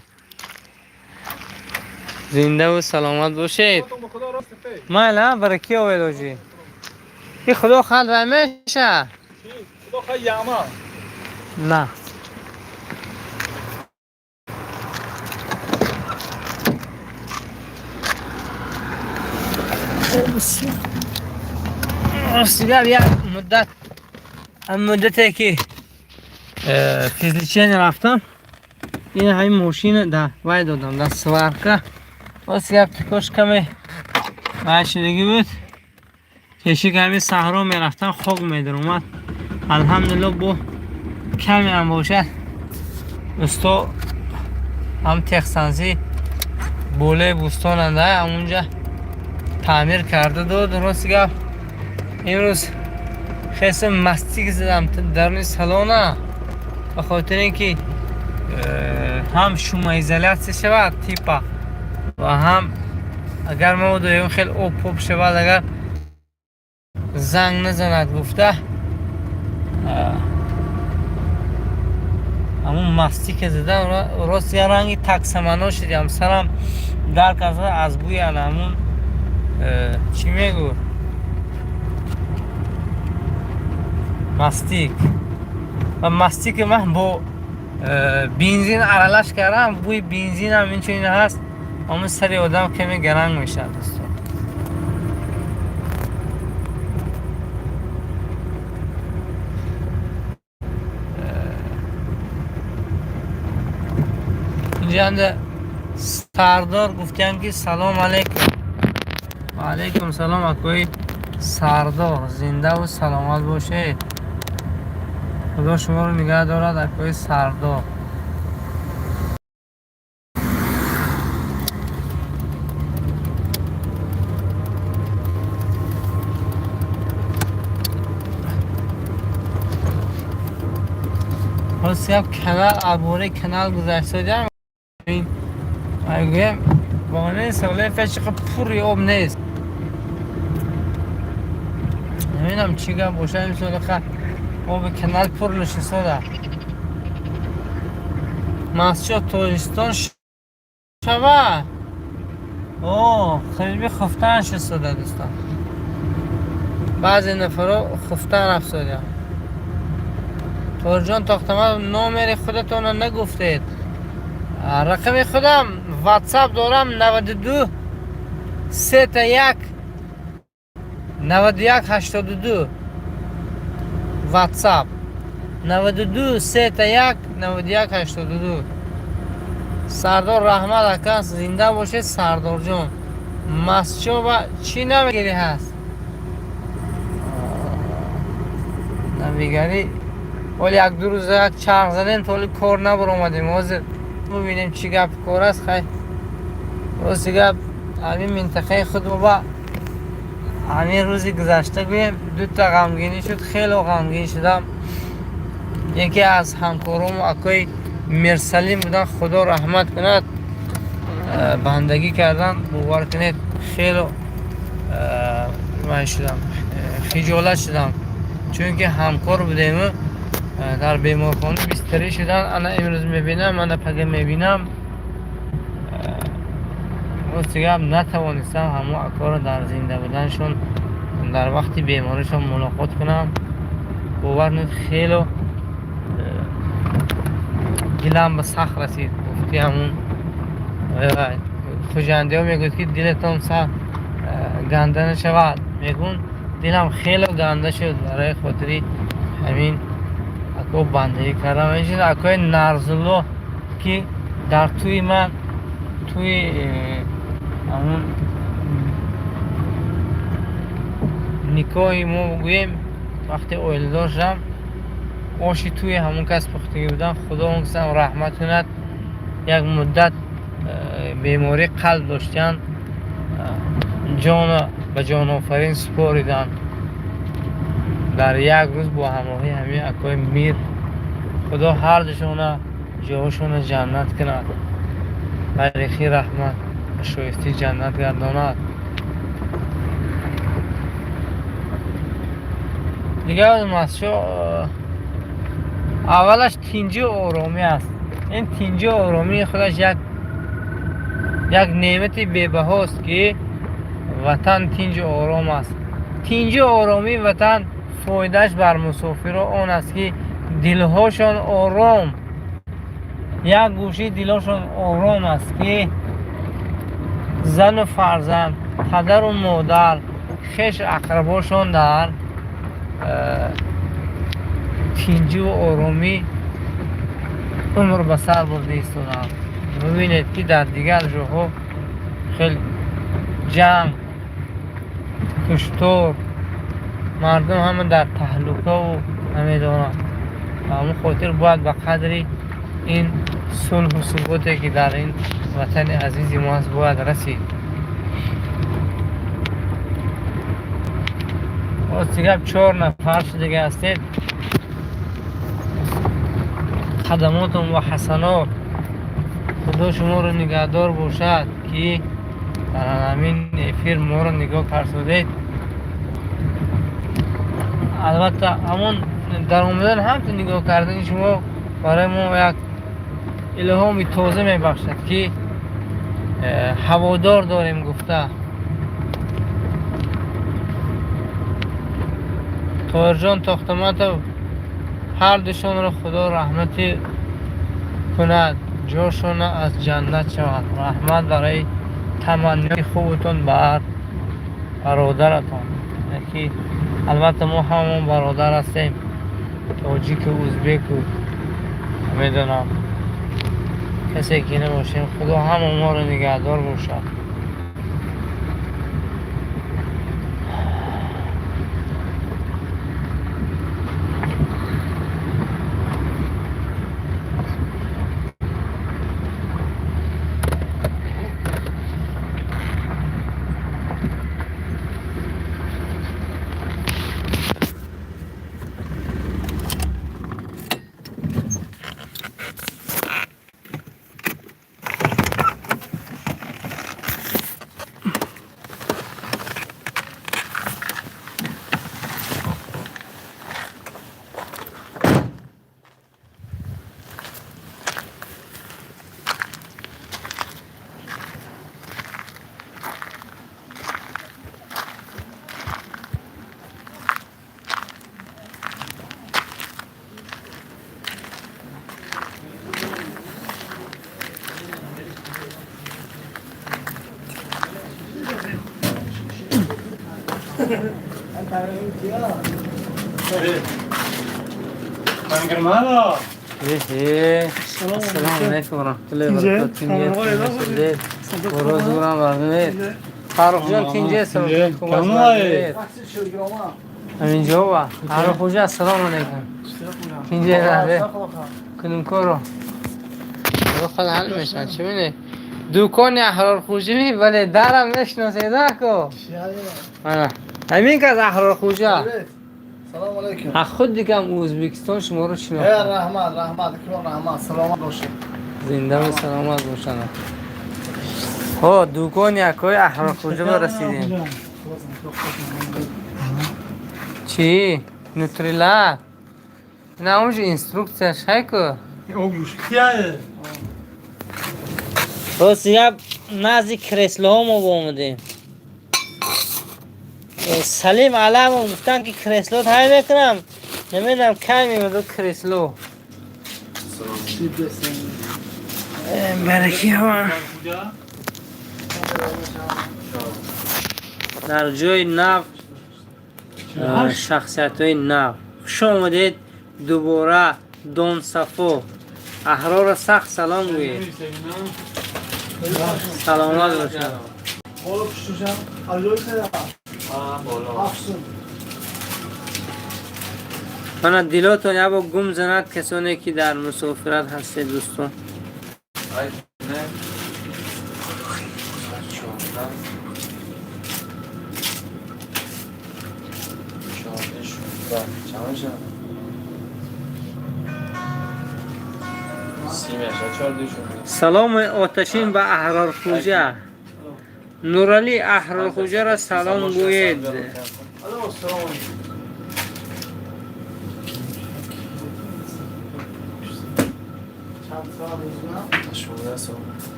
Зиндаву саломат бошед. Майла, барои ки овед оҷӣ? И худо хал вай меша? Худо хай яма. На. Ростигап, як муддат, муддате ки физлечение рафтам, ин ҳамин мошина да вай додам да сварка. Ростигап, тикош каме вай шудагӣ буд. Пеши ҳамин саҳро мерафтам, хок медаромад. Алҳамдулилло, бо каме ҳам бошад усто ҳам техсанзӣ болои бӯстонанда ҳамунҷа таъмир карда дод. Рости гап, имрӯз хеса мастик задам даруни салона, ба хотири ин ки ҳам шумоизолятсия шавад типа ва ҳам агар мабодо ягон хел об поб шавад, агар занг назанад гуфта, ҳамун мастика задам. Рост я ранги таксамано шудям, сарам дарк аз бӯи ана ҳамун чӣ мегӯ, мастик. Ва мастики ман бо бензин аралаш кардам, бӯи бензинам инчунин ҳаст, ҳамун сари одам каме гаранг мешавад, дӯстон. Инҷа Сардор гуфтиянд ки салом алейкум. Ва алейкум салом, акои Сардор, зиндаву саломат бошед. Худо шуморо нигаҳ дорад, акои Сардор. Ростигап, канал абораи канал гузаштодиам, мегӯям бонеи солаи пеши пури об нест. Намедонам чӣ гап бошад, имсол оби канал пур нишистода. Масҷид Тоҷикистон шава. О, хелби хуфтан шистода, дӯстон. Баъзе нафарҳо хуфтан рафтодиям. Торҷон Тохтаматов, номери худатонро нагуфтед. Рақами худам WhatsApp дорам, 92 3 1 91 82. WhatsApp 92 3 1 91 82. Сардор, раҳмат, ака, зинда бошед. Сардорҷон, Масчоба чӣ навигарӣ ҳаст? Навигарӣ ҳоли як ду рӯза як чарх задем, то ҳоли кор набаромадем. Ҳозир бубинем, чӣ гап кор аст. Хай, рости гап, ҳамин минтақаи худмо ба ҳамин рӯзи гузашта, гӯем, дута ғамгинӣ шуд. Хело ғамгин шудам. Яке аз ҳамкорому акои Мирсалим будан, Худо раҳмат кунад, бандагӣ кардан. Бовар кунед, хело ман шудам, хиҷолат шудам, чунки ҳамкор будему дар беморхона бистарӣ шудан. Ана имрӯз мебинам, ана пага мебинам. Рости гап, натавонистам ҳамон акоро дар зинда буданшон, дар вақти беморишон мулоқот кунам. Бовар кунед, хело дилам ба сахт расид. Гуфти ҳамун хуҷандиҳо мегӯяд, ки дилатон ганда нашавад, мегӯн. Дилам хело ганда шуд барои хотири ҳамин ако бандагӣ кардам. Инчунин акои Нарзулло, ки дар тӯи ман, тӯи ҳамун никоҳи мо гӯем, вақте оиладор шудам, оши тӯи ҳамон кас пухтагӣ будам. Худо он касам раҳмат кунад. Як муддат бемории қалб доштанд, ҷона ба ҷонофарин супориданд дар як рӯз бо ҳамроҳии ҳамин акои Мир. Худо ҳардушона ҷоҳошона ҷаннат кунад, барихи раҳмат ба шоистаи ҷаннат гардонад. Дигар масшо аввалаш тинҷию оромӣ аст. Ин тинҷию оромии худаш як неъмати бебаҳост, ки ватан тинҷу ором аст. Тинҷу оромии ватан фоидааш бар мусофиро он аст, ки дилҳошон ором, як гӯшаи дилҳошон ором аст, ки зану фарзанд, падару модар, хеш ақрабошон дар тинҷиву оромӣ умр ба сар бурда истоданд. Бубинед, ки дар дигар ҷоҳо хеле ҷанг, куштор, мардум ҳама дар таҳлукаву намедонанд. Ба ҳамон хотир бояд ба қадри ин сулҳу суботе, ки дар ин ватани азизи мо аст, бояд расид. Рости гап, чор нафар шудага ҳастед. Хадамотон ва ҳасанот, Худо шуморо нигаҳдор бошад, ки дар ҳамин эфир моро нигоҳ карсодед. Албатта, ҳамон дар омадан, ҳамту нигоҳ кардани шумо барои мо як илҳоми тоза мебахшад, ки ҳаводор дорем гуфта. Тоҳирҷон Тохтаматов, ҳардушонро Худо раҳматӣ кунад, ҷошона аз ҷаннат шавад. Раҳмат барои таманниёти хубатон бар бародаратон, ки албатта мо ҳамон бародар ҳастем, тоҷику узбеку намедонам, касе ки набошем. Худо ҳама моро нигаҳдор бошад. السلام علیکم و رحمت الله و برکاته. روزورم مردم فرخ جان تینجه سلام. همینجا و فرخ جان السلام علیکم. تینجه رهبه کنیم کارو. خود حل میشن چه می‌بینی؟ دکان احرار خوجه می ولی درم نشناسه کو. همین که از احرار خوجه. سلام علیکم. از خود دیگه هم ازبکستان شما رو شناختم. رحمت رحمت کلون رحمت سلامت باشید. زنده و سلامت باشن. ها دکان یکای احرار خوجه ما رسیدیم. چی؟ نوتریلا. نه اونجا اینستروکسیاش های کو. راست یک نزد کресло ها ما با سلیم علم گفتن که кресло тай میکنم نمیدونم کی میاد кресло برکی ها در جای نو شخصیت های نو خوش آمدید دوباره دون صفو احرار سخت سلام گویید سلامت باشد. من دلاتون یه با گم زند کسانی که در مسافرت هستید دوستان. سلام آتشین به احرار خوجه. نورالی احرار خوجه را سلام گویید.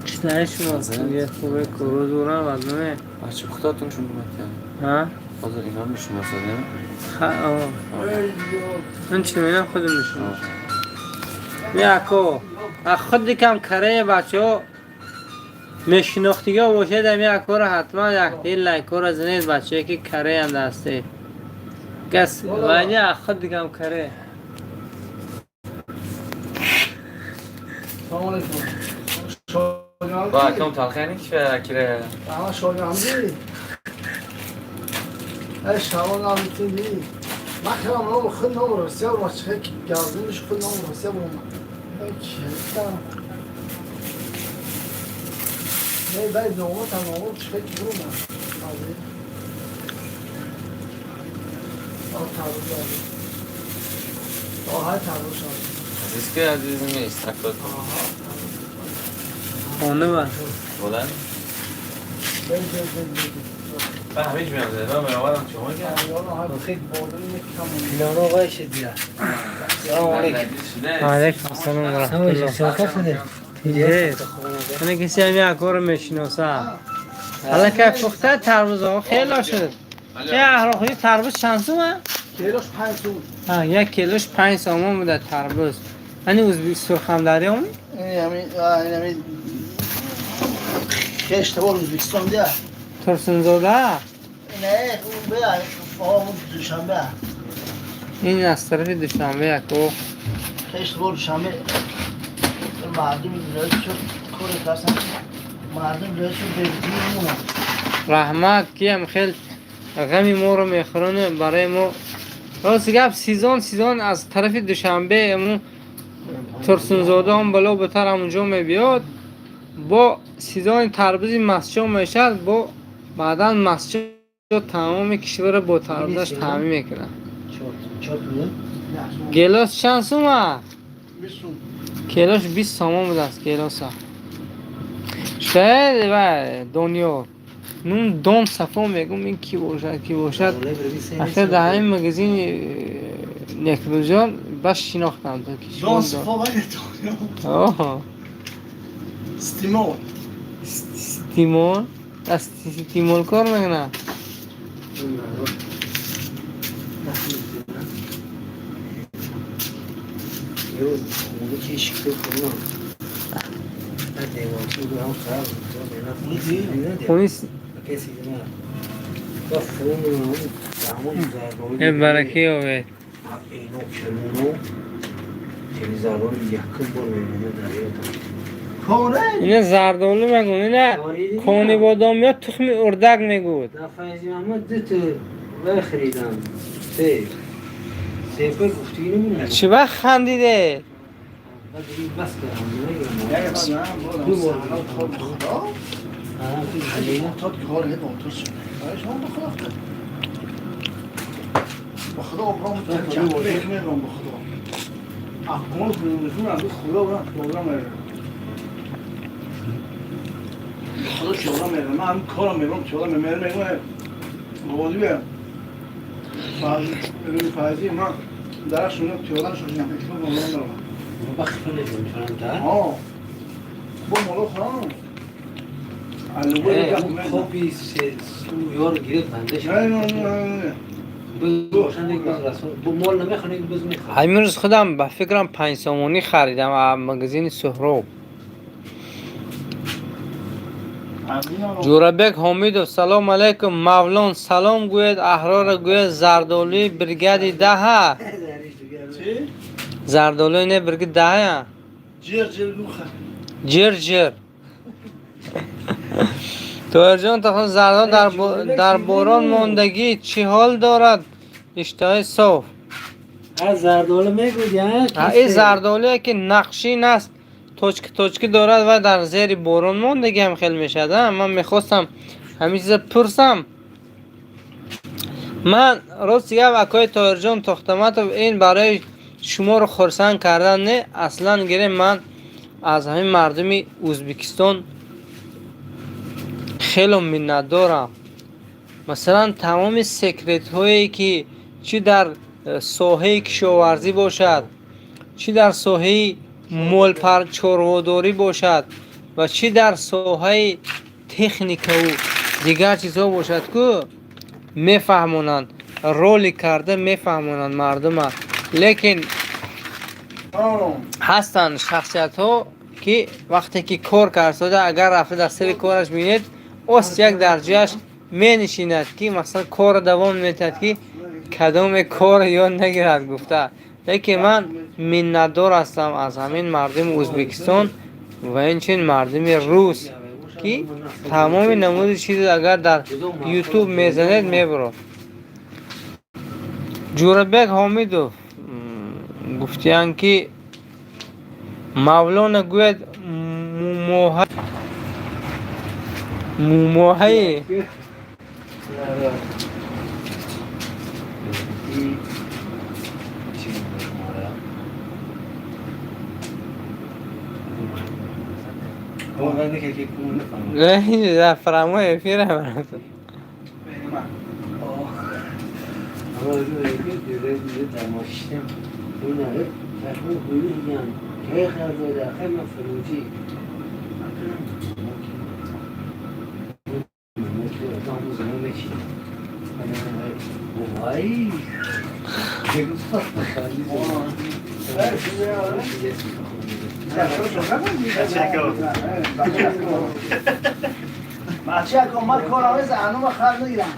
چطور شما خوبه کرو دورم از نه بچه خودتون شون اومد ها حاضر اینا میشناسه نه من چی میگم خودم میشناسم میاکو خود کم کره بچه‌ها میشناختیگا باشه دمی اکو را حتما یک دیل لایک را زنید بچه‌ای که کره هم دسته کس ولی خود کم کره. سلام علیکم. با کم تلخینی که کره آها شاگردی ای شاگرد نمیتونی من خیلی نام خود نام روسیه رو چه گردنش خود نام روسیه رو نه باید نامو تمام چه که برو من آه تابو آه های تابو شد عزیز که عزیز نیست اکاد خانه بر بلند من همیش میام من برآوردم شما که سلام علیکم. علیکم السلام و رحمت الله. من کسی هم یک کار میشناسه. حالا که پخته تربوز ها خیلی شد. یه احراخی تربوز چند سومه؟ کیلوش 5 سوم. ها یک کیلوش 5 سوم بوده تربوز. یعنی ازبک سرخم دری هم؟ این همین خشت بار ازبکستان ده. ترسنزاده؟ نه اون به اون دوشنبه. این از طرف دوشنبه یکو. خشت بار دوشنبه مردم ولایت شد کار کردن مردم ولایت شد به رحمت کیم خیلی غمی ما رو میخورن برای ما. راست گپ سیزان از طرف دوشنبه امو ترسنزاده هم بلا بتر همونجا میبیاد با سیزان تربوزی مسجد میشد با بعدا مسجد تمام کشور با تربوزش تعمین میکنه. گلاس چند سومه؟ کیلوش 20 سوم بوده است گلاس. شاید و دنیا نون دون صفا میگم این کی باشد کی باشد. اخیر در همین مگزین نکروجان بس شناختم تا کی دون صفا ولی دنیا. آه استیمول استیمول از استیمول کار میکنه. Бараки ёбед. Ина зардолу мегӯн, ина кони бодом ё тухми урдак мегӯд. Чӣ вақт хандиде? Ҳамин рӯз худам ба фикрам 5 сомонӣ харидам аз магазини Суҳроб. Ҷӯрабек Ҳомидов, салом алайкум, Мавлон, салом гӯед, Аҳрора гӯед, зардолуи бригади даҳа. Зардолуи не бригади даҳая. Ҷир ҷир. Тоҳирҷон Тахон, зардолу дар борон мондагӣ чӣ ҳол дорад? Иштиҳои соф. Ин зардолуе ки нақшин аст, точка точка дорад ва дар зери борон мондагӣ ҳам хел мешавад. Ман мехостам ҳамин чиза пурсам. Ман рости гап, акои Тоҳирҷон Тохтаматов, ин барои шуморо хурсанд кардан не, аслан гирем, ман аз ҳамин мардуми Ӯзбекистон хело миннатдорам. Масалан, тамоми секретҳое ки чӣ дар соҳаи кишоварзӣ бошад, чӣ дар соҳаи молчорводорӣ бошад ва чӣ дар соҳаи техникаву дигар чизҳо бошад, ку мефаҳмонанд, ролик карда мефаҳмонанд мардума. Лекин ҳастанд шахсиятҳо, ки вақте ки кор кард, агар рафта дар сари кораш бинед, ост як дар ҷояш менишинад, ки масалан корро давом метиҳад, ки кадоме кор ёд нагирад гуфта. Лекин ман миннатдор ҳастам аз ҳамин мардуми Ӯзбекистон ва инчунин мардуми рус, ки тамоми намуди чиз агар дар Ютуб мезанед, мебурад. Ҷӯрабек Ҳомидов гуфтиянд, ки Мавлона гӯяд, мумоҳаи. Фарамои эфира. بچه من کارم زنم خر نگیرم.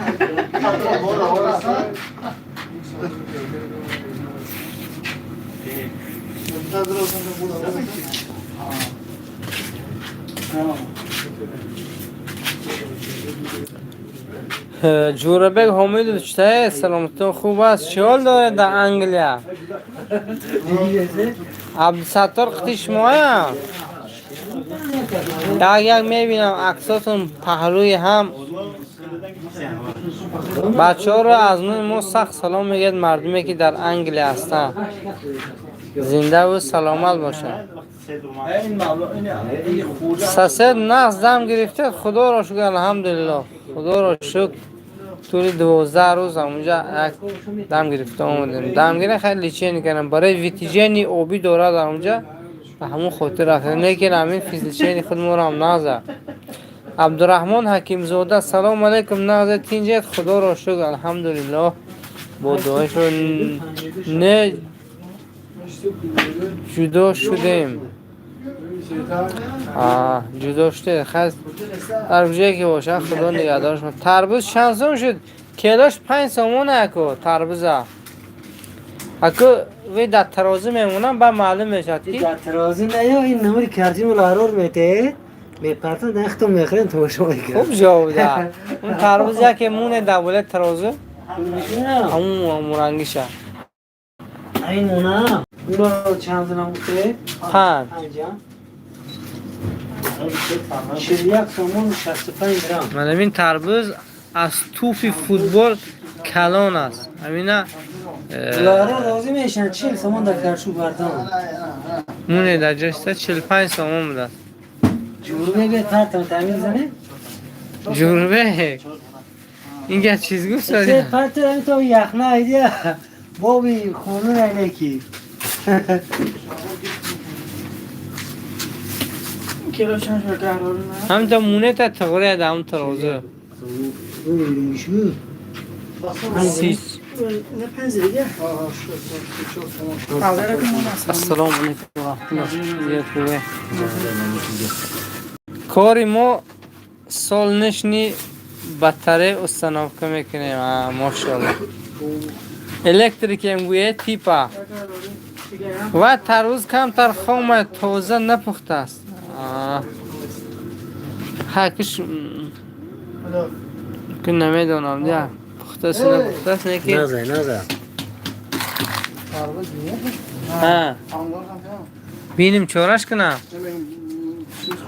Ҷӯрабек Ҳомидов, читае, саломатон хуб аст? Чӣ ҳол доред дар Англия? Абдусаттор қити шумоям, як як мебинам аксотон паҳлӯи ҳам. Бачаҳоро аз номи мо сахт салом мегӯяд, мардуме ки дар Англия ҳастанд, зиндаву саломат бошанд. Сосед, нағз дам гирифтед? Худоро шукр, алҳамдулилло, худоро шукр. Тӯли 12 рӯз ҳамунҷа як дам гирифта омадем. Дамгира хеле лечение кардам, барои вытяжение обӣ дорад дар онҷа, ба ҳамон хотир рафтем. Лекин ҳамин физлечение худ моро ҳам нағза. Абдураҳмон Ҳакимзода, салому алайкум, нағзе, тинҷед? Худоро шукр, алҳамдулилло, бо дуои не ҷудо шудем. Ҷудо шуде хас дар куҷое ки бошад, худо нигаҳдораш. Тарбуз чанд сом шуд? Килош 5 сомон аку тарбуза. Аку вай дар тарозу мемонам, ба маълум мешавад ки Дар тарозу не, ё ин намури кардим ларор мете мепартан, нахто мехӯрем, тамошо мекунем. Хуб ҷавоб да. Он тарбуз яке муне дар болои тарозу, ҳамун мурангиша. Ин она уро чанд сомон гуфте? 5. 5. 41 сомон 65 грамм. Мана ин тарбуз аз тӯпи футбол калон аст. Ҳамина. Ларо розӣ мешан, 40 сомон дар каршу бардон. Муне дар ҷоста 45 сомон будааст. Ҷурбеге партам тамин зане. Ҷурбек инга чиз гуфт? Се парта то яхна айдия боби хунун айнеки. کیلو چند شد قرار نه؟ Ҳамта мунета тағрия дар ҳамн тарозу. Си. نه، پنج دیگه. Ассалому алайкум ва раҳматуллоҳ. Зиёд хубе? Кори мо солнечный батарея установка мекунем. Мошалло, электрикем гӯе типа ва тарбуз камтар хома, тоза напухтааст. Ҳакиш ки намедонам, дия, пухтаст, напухтааст, не ки. Наза, наза. Ҳа, биним, чораш кунам.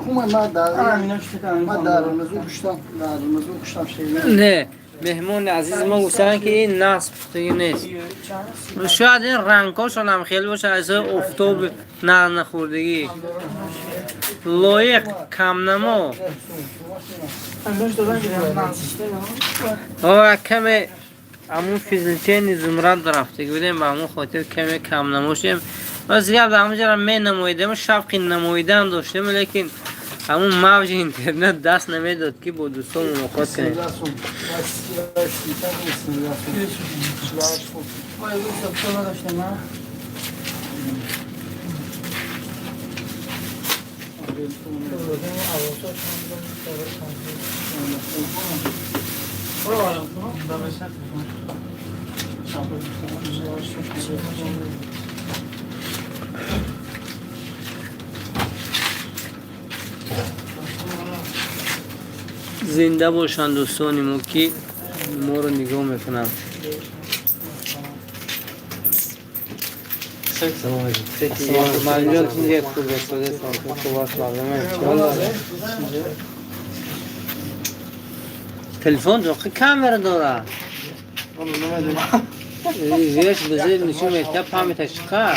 من در رمزون کشتم، در رمزون کشتم. Не, меҳмони азизи мо гуфтанд, ки ин насб пухтагӣ нест. Шояд ин рангҳошон ҳам хеле бошад, аз офтоб нахӯрдагӣ, лоиқ камнамо ва каме ҳамун физличени зумрад рафтагӣ будем, ба ҳамун хотир каме камнамо шудем. Рост гап, дар ҳамун ҷара менамоидем, шавқи намоидан доштем, лекин ҳамун мавҷи интернет даст намедод, ки бо дӯстон мулоқот кунем. Зинда бошанд дӯстони мо, ки моро нигоҳ мекунанд. Манҷон, хуб хуб аст? Мардуме, телефон ҷоқи камера дорад, зираш ба зир нишон медиҳад, памяташ чиқар.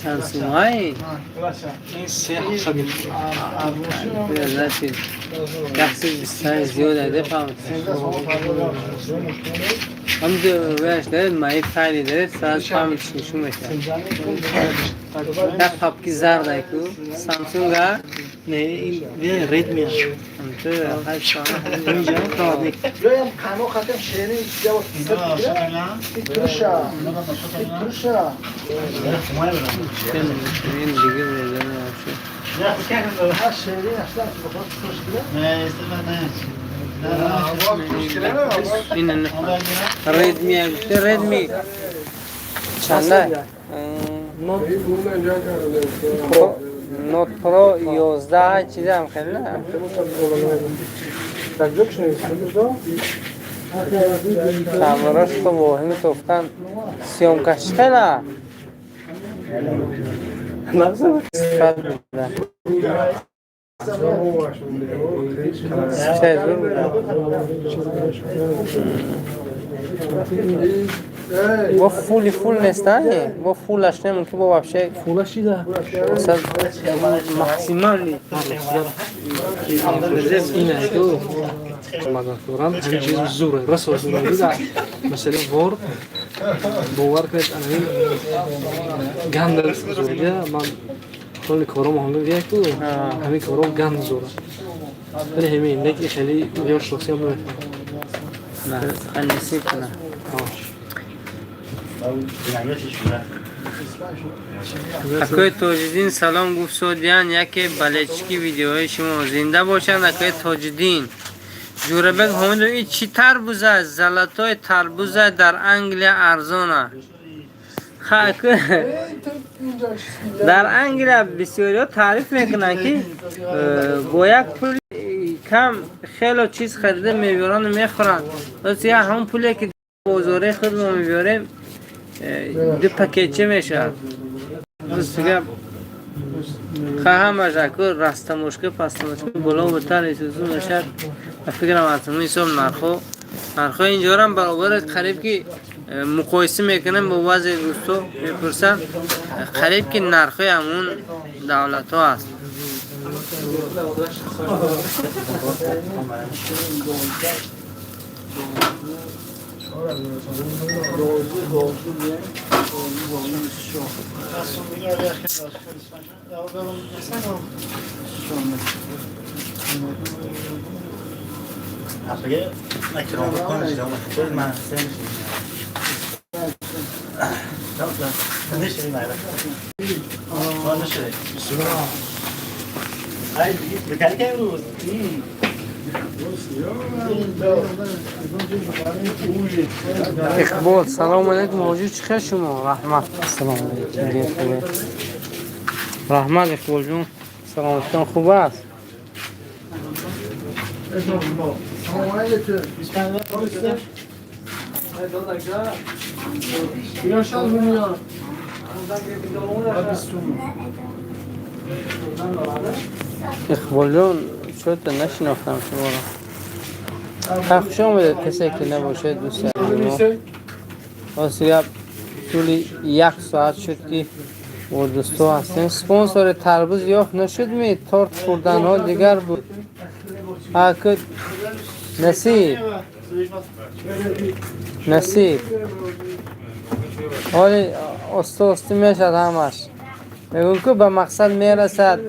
Чанд сумай? Значит, 125 зиёд аде памяташ. Ҳамҷо ваяш даред, мои файли даред, сразу памяташ нишон медиҳад. Як папки зард айку Самсунга. Не, ин Redmi. Ҳамчо. Инҷа проводник. Ям қано хатем ширини ҷавоб труша труша. Ин дига вообще. Ширин аслан туш. Ин Redmi гуфте, Redmi чанда? Note Pro 11 чизам хеле на? Камераш то воҳими тофтан, съёмкаш хела сифат буда. Сифат зур буда. Бо фули фул нестани, бо фулаш не, мумкин бо вообще. Фулаш чида? Масалан, максимальный. Ин ду мададкорам ҳамин чиз зуре, расо зуре дида. Масалан, вор бовар кунед, анамин ганда зуре дида. Ман ҳоли кором ҳангом яку ҳамин кором ганд зура, вале ҳамин неки хеле ё шахсиям намефаҳмам. На, насиб кунад. Акои Тоҷиддин салом гуфт содиян яке балечки видеоҳои шумо. Зинда бошанд акои Тоҷиддин. Ҷӯрабек Ҳомидов и чӣ тарбуз аст? Золотой тарбуза дар Англия арзона. Дар Англия бисёриҳо таъриф мекунанд ки бо як пули кам хело чиз харида мебиёранду мехӯранд. Рост як ҳамон пуле ки бозораи худ мо мебиёрем ду пакетча мешавад. Рост гап ҳамаш аку растамошка пастамошка боло бутар исусу мешавад. Ба фикрам аз ҳамин ҳисоб нархҳо инҷорам баробари қариб ки муқоиса мекунем бо баъзе дӯсто мепурсанд қариб ки нархҳои ҳамун давлатҳо аст. Иқбол салому алайкум ҳоҷи чӣ хел шумо? Раҳмат. Салому алайкум. Раҳмат Иқболҷон. Саломатитон хуб аст? Иқболҷон чӯта нашинохтам шуморо. Хуш омадед касе ки набошед дӯсти азизи мо. Рост гап тӯли як соат шуд ки бо дӯстҳо ҳастем. Спонсори тарбуз ёфт нашуд ми? Торт хӯрданҳо дигар буд. Аку насиб. Насиб. Ҳоли оста оста мешавад ҳамаш. Мегӯм ку ба мақсад мерасад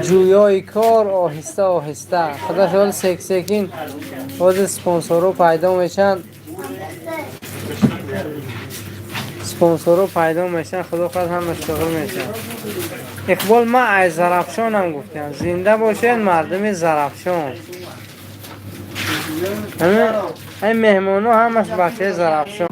ҷӯёи кор оҳиста оҳиста. Худаш ҳол сек-секин ҳозир спонсорҳо пайдо мешаванд. Спонсорҳо пайдо мешаванд, худо хоҳад ҳамаш шуғл мешавад. Иқбол ман аз Зарафшонам гуфтам. Зинда бошед мардуми Зарафшон. Ҳамин меҳмонҳо ҳамаш бачаи Зарафшон.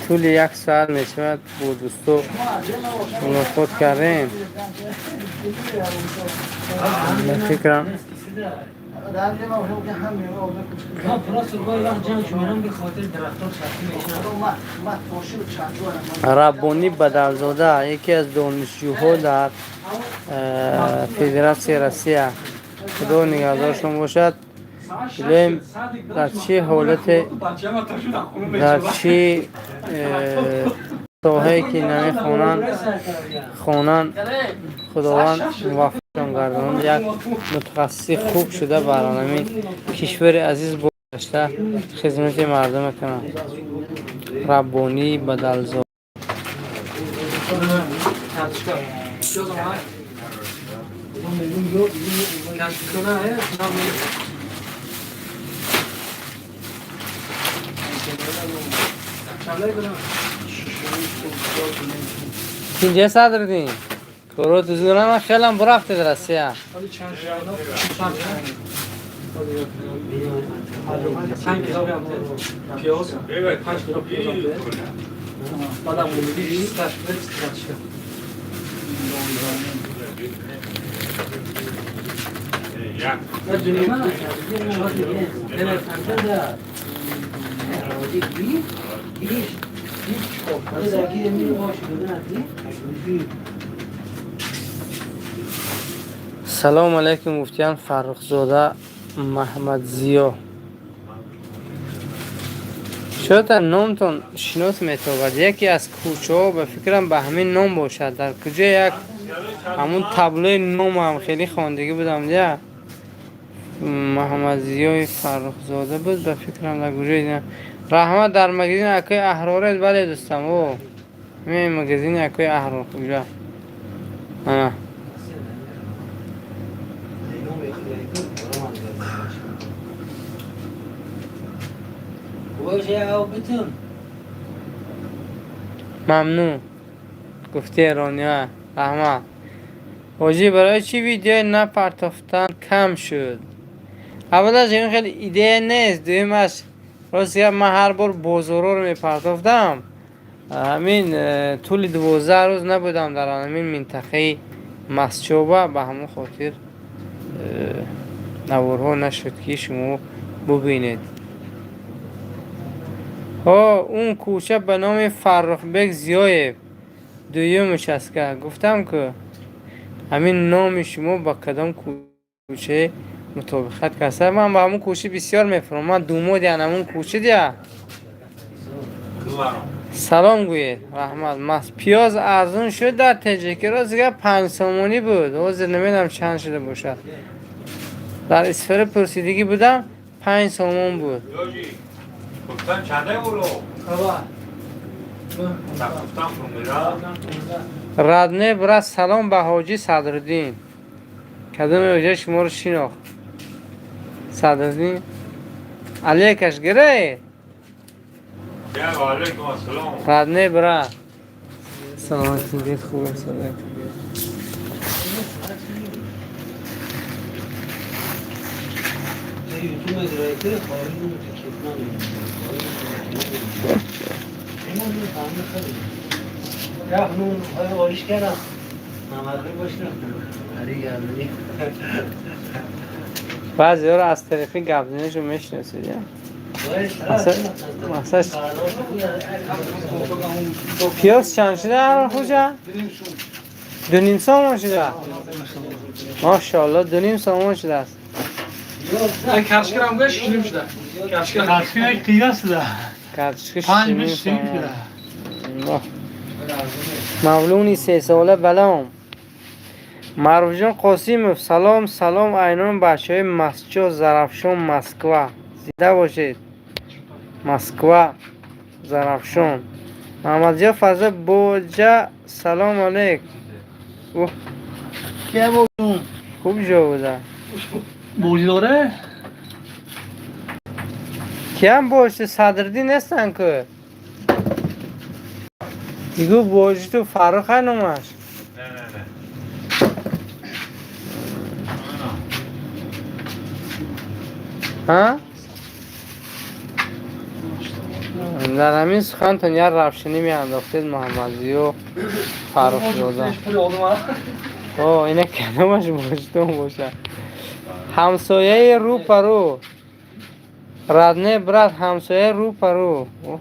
Тӯли як соат мешавад бо дӯсто мулоқот кардем. Ба фикрам Раббонӣ Бадалзода яке аз донишҷӯҳо дар Федератсияи Россия. Худо нигаҳдоршон бошад. Илоҳим дар чӣ ҳолате, дар чӣ соҳае ки намехонанд хонанд, Худованд муваффақшон гардонад. Як мутахассиси хуб шуда бар ҳамин кишвари азиз богашта хизмати мардум кунанд. Раббонӣ Бадалзода. Инҷа Садриддин. Коро тузурама хелам бурафтед Россия. Салому алайкум гуфтиян Фаррухзода Маҳмадзиё. Шояд номтон шинос метобад. Яке аз кӯчаҳо ба фикрам ба ҳамин ном бошад. Дар куҷо як Ҳамун таблои номам хеле хондагӣ будам дия. Муҳаммадзиёи Фаррухзода буд, ба фикрам, дар куҷо дидам. Раҳмат, дар магазини акои Аҳроред? Бале, дӯстам, о ме магазини акои Аҳрор куҷо? Ана. Мамнун, гуфти эрониа, раҳмат. Ҳоҷӣ, барои чӣ видеои напартофтан кам шуд? Аввалаш, ин хеле идея нест. Дуюмаш, рост гап, ман ҳар бор бозорҳоро мепартофтам, ҳамин тӯли 12 рӯз набудам дар ҳамин минтақаи Мастчоба. Ба ҳамон хотир наворҳо нашуд, ки шумо бубинед. Ҳо, он кӯча ба номи Фаррухбек Зиёев, дуюм участка. Гуфтам, ку ҳамин номи шумо ба кадом кӯчае мутобиқат кард. Ман ба ҳамон кӯча бисёр мефурам, ман думоди ан ҳамон кӯча дия. Салом гӯед, раҳмат. Мас пиёз арзон шуд дар Теҷаки? Рост гап, 5 сомонӣ буд, ҳозир намедонам чанд шуда бошад. Дар Исфара пурсидагӣ будам, 5 сомон буд. Гуфтан чанде уло? Гуфтан фурмира. Родной брат, салом ба ҳоҷӣ Садриддин. Кадоме оҷа шуморо шинохт? Садриддин алекаш гиред. Ва алейкум ассалом. Родной брат, саломатӣ, хубем, салом. یوتیوب مگرایتر خارج اون کتمان رفت نون های آریش کردم، محمد باش رفتم علی گردنی. Баъзеҳоро аз тариқи гапзанишо мешиносед. Масалан, пиёз чанд шуда, Хуҷа? 2.5 сомон шуда, мошоалло, 2.5 сомон шудааст. Каршикарам гӯя 6.5 шуда. Каршика қиёс шуда. Картошка 5 6.5 6.5 сомон. Шуда. Аллоҳ. Мавлуни сесола балом. Маъруфҷон Қосимов, салом, салом, айнон бачаҳои Мастчо, Зарафшон, Москва, зинда бошед. Москва, Зарафшон. Маҳамадзиё Фазл боҷа, салом алейк. Уҳ, Кия бошум? Хуб ҷо буда. Бозӣ дора? Киям боши? Садриддин нестанд ку? Дигу боши ту Фаррух ай номаш. Не, не, не. Ҳа, дар ҳамин сухантон як равшанӣ меандохтед, Муҳаммадзиё Фаррухзода. О, ина кадомаш бошитон бошад? Ҳамсояи рӯ па рӯ, родной брат, ҳамсояи рӯ па рӯ. О,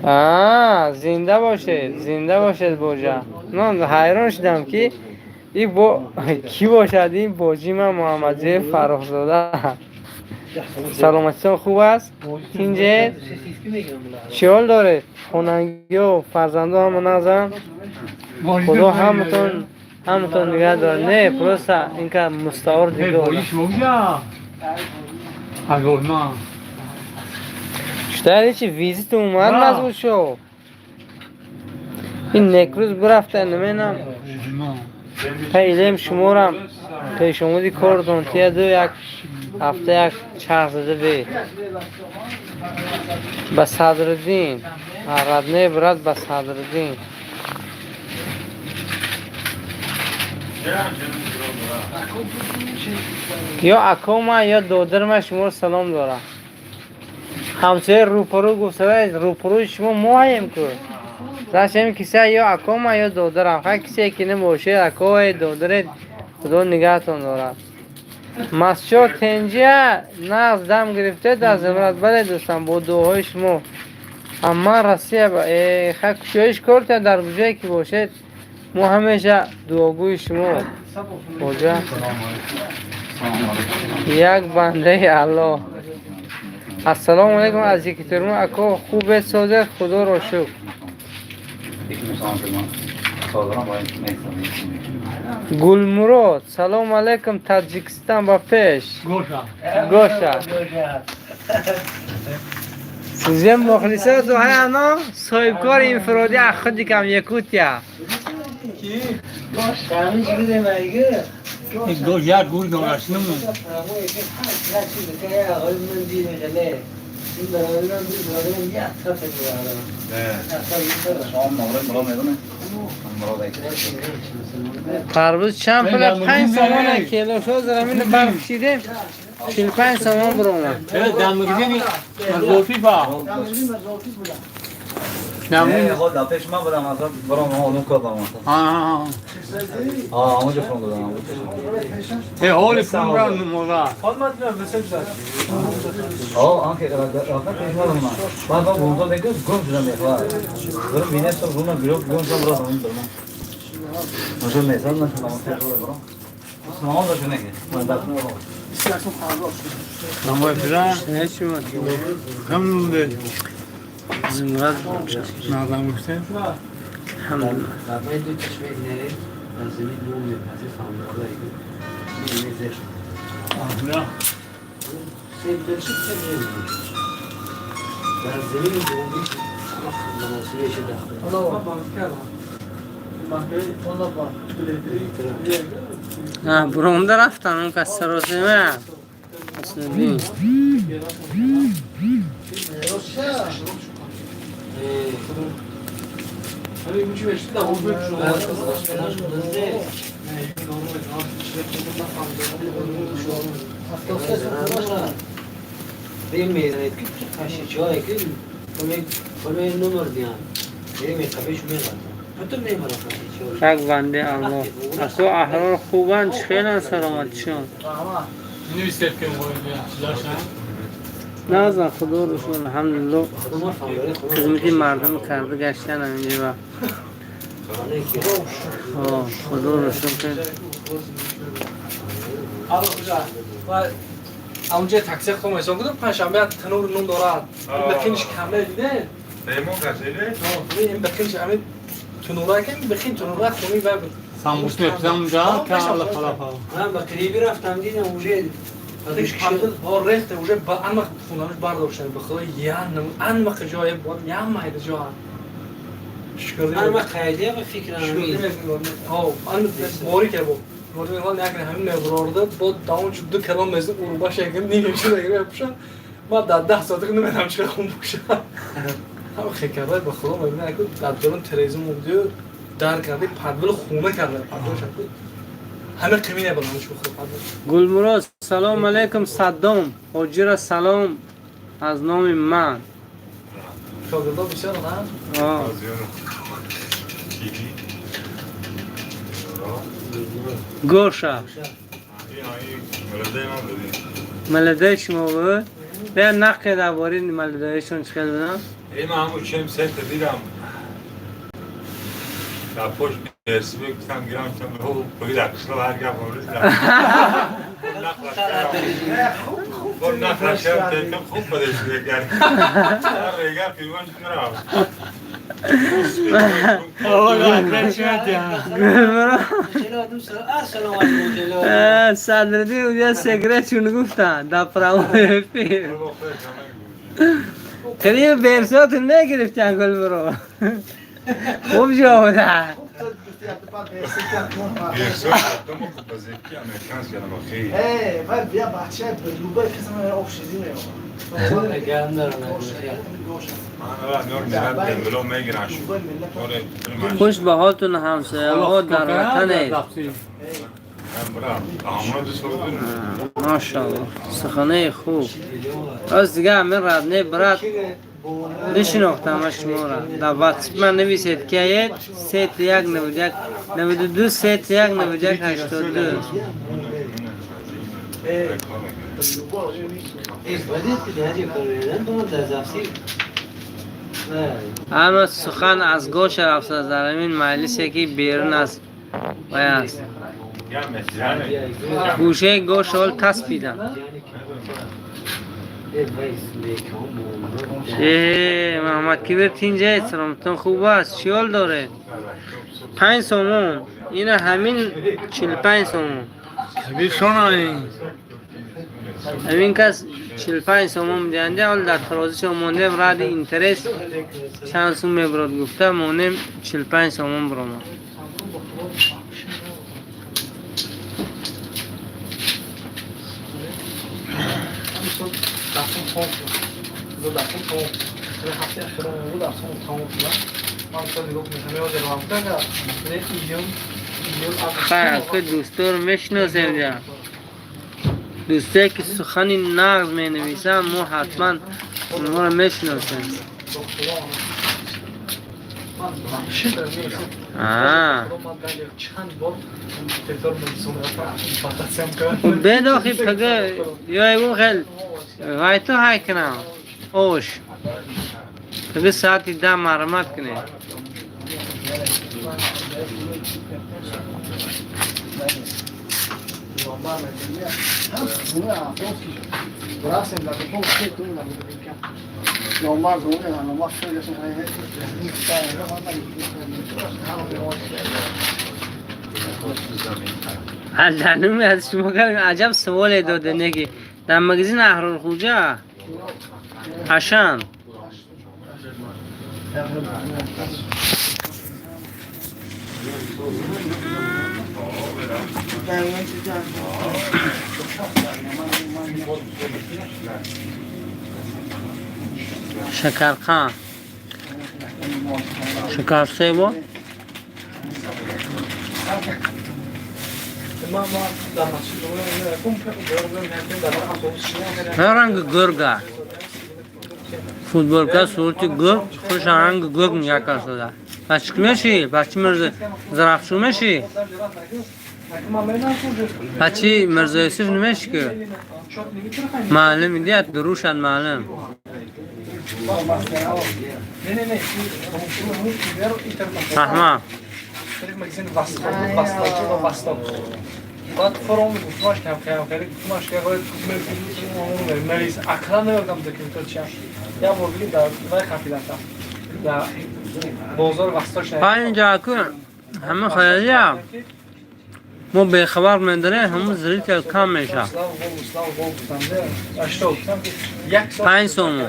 а зинда бошед, зинда бошед, боҷа. Ман ҳайрон шудам, ки и бо кӣ бошад, ин боҷи ман Муҳаммадзиёи Фаррухзода. Саломатитон хуб аст? Тинҷед? Чӣ ҳол доред? Хонангиҳо, фарзандо ҳама нағзанд? Худо ҳаматон нигаҳ дорад. Не, просто инка мустаор дига. Бозӣ шумо куҷа? Ҳазор ман. Штари чи визит омад? Да. Мазбур шо. Ин некрӯз бирафта, наменам. Илем шуморам пешомади кортон тияду як ҳафта як чарх зада бе. Ба Садриддин, родной брат, ба Садриддин. Ё акома, ё додарма шуморо салом дорам. Ҳамсоя рӯпарӯ гуфтава, рӯпарӯи шумо мо ҳаем ку. Зашем киса ё акома, ё додарам. Хай, кисе ки набошед, акое, додаред, худо нигаҳтон дорад. Масчо тенҷия нағз дам гирифтед аз Имрат? Бале, дӯстам, бо дуоҳои шумо. Амма Россия хай кушоиш корта, дар куҷое ки бошед, мо ҳамеша дуогӯи шумо. Хоҷа. Як бандаи Аллоҳ. Ассалому алайкум аз Екатеринбург, ако, хубе, созед, худоро шукр. Гулмурод, салом алайкум, Таҷикистон ба пеш. Гоша. Гоша. Сизем мухлисоту ҳаяно соҳибкори инфиродӣ аз худи кам Якутия. همین چیزی دیگه. گوش یک گوش نارشنم. آقای من دیر میخله این برادر من دیر برادر من یک طرف دیگه. Тарбуз чанд пула? 5 сомона кило шуд, замин барф чидем. 45 сомон биромад. دمگزینی مزلوفی با. نه خود در پیش من بودم اصلا برام اون کار دارم اصلا. آه. آه اونجا فرم دادم. ای حال فرم را مولا. آه آن که رفت پیش من بودم. بعد من اونجا دیگه گم شدم میخواد. برم بینه تو گم گم گم شدم برام اون برم. اونجا میسان نشدم برام. سلام داشت نه که من داشتم. نمای پدر. Не шумо? هم نونده. Зумрад. نازم گفته. Алҳамдулилла. من دو چشم نه از زمین نون میپزه فهمیده میزه. نه. سه بلشت که در زمین دومی مناسبه شده. Буромда рафтан он кас саросима. Аслиддин. به میزنید که پشی جایی که کنه نمر دیان به می قبیش میغلطن حتی نمیرم پشی جایی. Як бандаи Аллоҳ. Асо аҳрор хубанд, чӣ хеланд, саломатишон. نویسید که باید. Назан, худоро шукр, алҳамдулилло. خدا ما فهمیده خدا Хизмати мардум карда гаштан ҳаминҷо. Худоро шукр. اونجا تاکسی خودم حساب کردم پنجشنبه تنور نون دارد. بخینش کمه دیده. پیمان کسی این بخینش همه تنوره که بخین تنوره خونی و سامبوس میپزم اونجا که الله خلافه. من به قریبی رفتم دیدم اونجا ها رفته اونجا با انمق خونه‌اش برداشتن به خدا یه انمق جای بود یه مایده جا. انمق قیدیه به فکر همین. ها ان باری که بود. مردم حال نکنه همین مبرارده با داون دو کلام مثل اروپا شکل نیگه شده اگه بپوشن ما در 10 ساعت که نمیدونم چرا خون بوشن هم خیلی کرده به خدا میبینه اگه در درون تلویزیون مونده در کرده پدول خونه کرده پدول شد همه قیمینه بلندش بخور پدول. Гулмурод, салом алейкум, Саддом ҳоҷира, салом аз номи ман. شاگردا بسیار نه. آه. Гоша. Молодой шумо буд? Бия нақл дар бораи молодоишон чӣ хел будам? ای من همون چم سنت دیدم در پشت مرسی بگفتم گیرم گفتم او بگید اکشلا هر گپ آورد خوب نخلش کردم خوب بدش دیگر هر ریگر پیمان نرفت. Садриддин уҷа секретшон гуфтанд дар прямой эфир. Қариб берсотон мегирифтан Гулмурод. Хуб ҷавоб дад. بیا بچه به لوبه کسی من آب شیزی می‌آورد. Хуш ба ҳолтон ҳамсояҳо дар ватанед. Машаллоҳ, суханаи хуб. Оз дига ҳамин родной брат бишинохтам шуморо. Дар ватсап ман нависед кияед 3 1 91 92 3 1 91 82. Ама сухан аз Гоша рафтааст дар ҳамин маҷлисе ки берун аз вай аст. Гӯшаи гошол таспидам. Э, Муҳаммад Кибир тинҷа, саломатон хуб аст? Чӣ ҳол доред? 5 сомон. Ина ҳамин 45 сомон. Ҳамин кас 45 сомон медиҳанда. Ҳол дар тарозишо мондем, ради интерес чанд сум мебурад гуфта монем, 45 сомон биромад. Дарсам тамом шуд, дарсам тамом. Ҳафтаи охирон дарсам тамом шуд. Ман мисол нигоҳ кунем, ҳамин ҳозир рафта июн. Хайр, ки дӯсторо мешиносем ҷа. Дӯстое ки сухани нағз менависанд, мо ҳатман онҳоро мешиносем. Чанд бор бедохи пага ё ягон хел вайто ҳай кунам ош. Пага соати 10 марҳамат кунед. Аллануми аз шумо аҷаб саволе дода неки дар магазин Аҳрорхуҷа Ашан. Шакарқан, шакар себо. Ранги гурга футболка, сурати гург, хуш ранги гург якар шуда. Бачи ки меши? Бачи Мирзо Зарафшон меши? Бачи Мирзо Юсуф намеши ки? Маълум идият дурушад маълум. Раҳмат. Баъд форум гуфтумаш кам кам хеле гуфтумаш ки мелис ақлан намедонам ки то чиам. Я бор дига дар вай хафидан дар бозор вастош. Инҷа ку ҳама хаялия мо бехабар медарем, ҳама зритель кам меша. 5 сомон.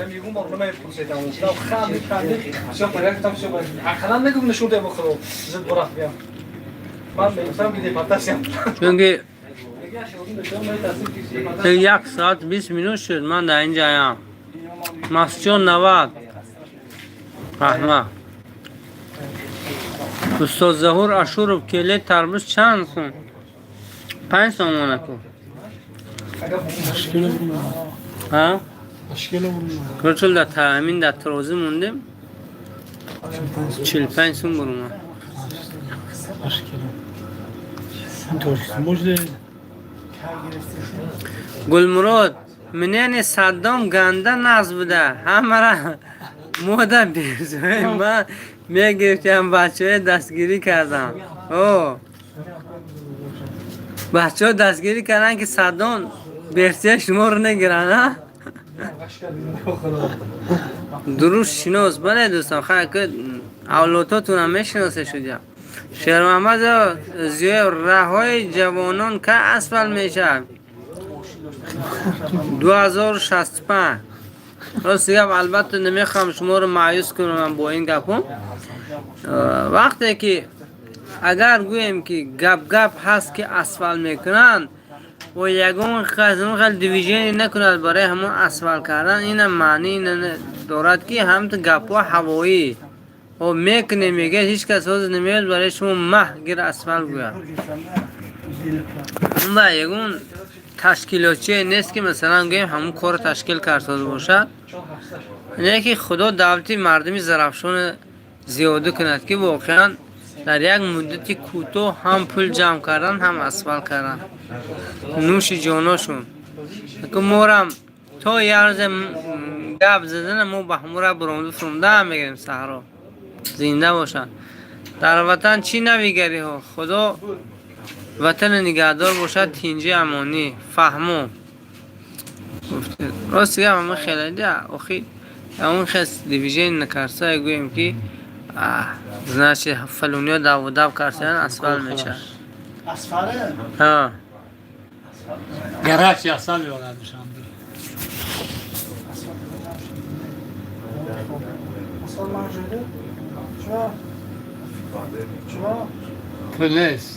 Ақлан нагум нишон дем худо зид бураф биям. Чунки 1 соат 20 минут шуд, ман дар инҷаям. Масҷон 90 раҳмат. Устод Заҳур Ашуров, келе тарбуз чанд сум? 5 сомонаку. Чул дар таъмин дар тарозӣ мондем, 45 сум бурума. Гулмурод, мнени Саддом ганда нағз буда, ҳамара мода бирзои ман мегирифтиам, бачаҳои дастгирӣ кардам. О, бачаҳо дастгирӣ карданд, ки Саддом берсия шуморо негиранд. А дуруст шинос. Бале, дӯстон, хайр, ки авлодҳотунам мешиносе шудя. Шермуҳаммад Зиёев, раҳои ҷавонон ка асфал мешавад? 2065. Рости гап, албатта, намехоҳам шуморо маъюс кунам бо ин гапҳо. Вақте ки агар гӯем, ки гап-гап ҳаст, ки асфал мекунанд ва ягон хел движение накунад барои ҳамон асфал кардан, ина маънии дорад, ки ҳамто гапҳо ҳавоӣ мекунем, мегӯяд. Ҳеҷ кас ҳозир намеояд барои шумо маҳ гир асфал гӯяд. Ба ягон ташкилотчие нест, ки масалан гӯем, ҳамон корро ташкил кардода бошад. Не ки Худо давлати мардуми Зарафшона зиёда кунад, ки воқеан дар як муддати кӯтоҳ ҳам пул ҷамъ кардан, ҳам асфал кардан. Нӯши ҷоношон. Морам то як рӯзе гап задана мо ба ҳамура буромду фурумда мегирем саҳро. Зинда бошанд. Дар ватан чӣ навигариҳо, Худо. Ватани нигаҳдор бошад, тинҷи амонӣ. Фаҳмо. Рости гап, ҳама хеле охи ҳамон хес движение накарса, гӯем ки значит, фалониё даву дав карсаян, асфал мешавад. Асфале? Ҳа. Гарачи асал меорад Душанбе. Асфал мавҷуде? Чума? Чума? Пул нест.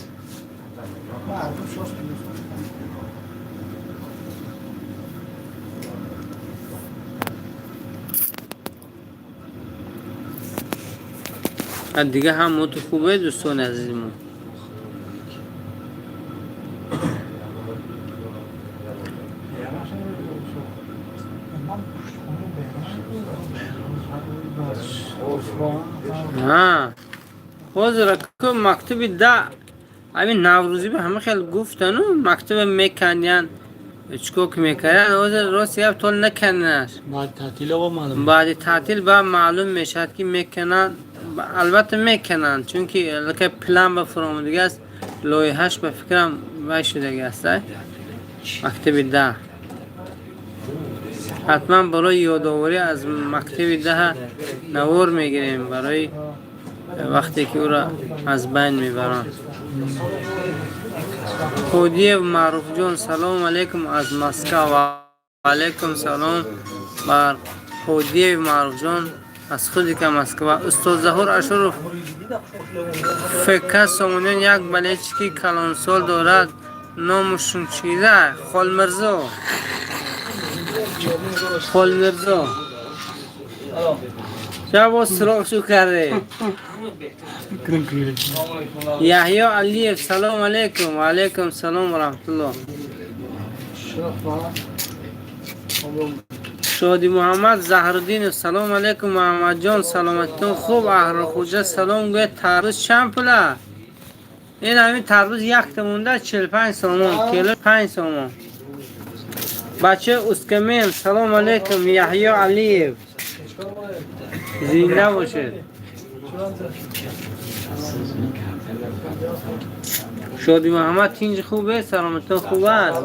Мардум шош телефон. Дига ҳамоту хубе, дӯстони азизи мо. Ҳозир ку мактаби да ҳамин наврӯзӣ ба ҳама хел гуфтану мактаба мекандиян, чикор ки мекардиян, ҳозир рости гап, тол наканданаш. Баъди таътил ова маълум. Баъди таътил ба маълум мешавад, ки мекунанд. Албатта, мекунанд, чунки аллакай план ба фуромадига аст, лоиҳаш ба фикрам вай шудаги аст. Мактаби 10 ҳатман барои ёдоворӣ аз мактаби 10 навор мегирем, барои вақте ки ӯро аз байн мебаранд. Ҳодиев Маъруфҷон, салому алайкум аз Москва. Ва алайкум салом бар Ҳодиев Маъруфҷон аз худика Москва. Устод Заҳур Ашуров, ФК Сомониён як болельщики калонсол дорад, номушон чида? Холмирзо, Холмирзо. Чаро боз суроғ шу карде? Яҳё Алиев, салому алайкум. Ва алайкум салом ва раҳматуллоҳ. Шоди Муҳаммад Заҳруддинов, салому алайкум, Муҳаммадҷон, саломатитон хуб? Аҳрорхӯҷа салом гӯяд. Тарбуз чанд пула? Ин ҳамин тарбуз якта монда, 45 сомон, кило 5 сомон. Бачаи Ускамен, салому алайкум. Яҳё Алиев, зинда бошед. Шоди Муҳаммад, тинҷи хубе, саломатитон хуб аст?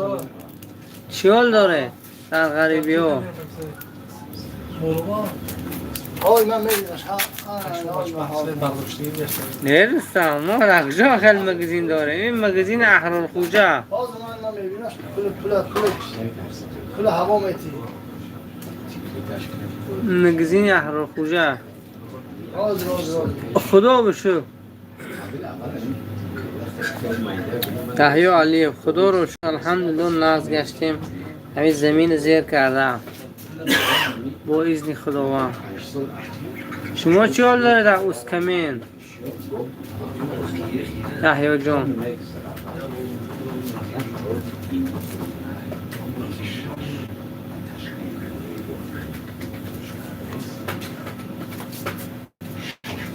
Чӣ ҳол доре дар ғарибиҳо? Ой, ман медидаш. Нерустам, мо куҷо хел магазин дорем? Ин магазини Аҳрорхӯҷа. Боз ман мебинаш, пул, пул, пул, пул ҳаво мети. Магазини Аҳрорхӯҷа. Ҳозир, ҳозир, ҳозир. Худо бишукр. Таҳё Алиев, худоро шукр, алҳамдулилло, нағз гаштем. Ҳамин замини зер кардаам бо изни Худованд. Шумо чӣ ҳол доред дар Ускамен, Яҳёҷон?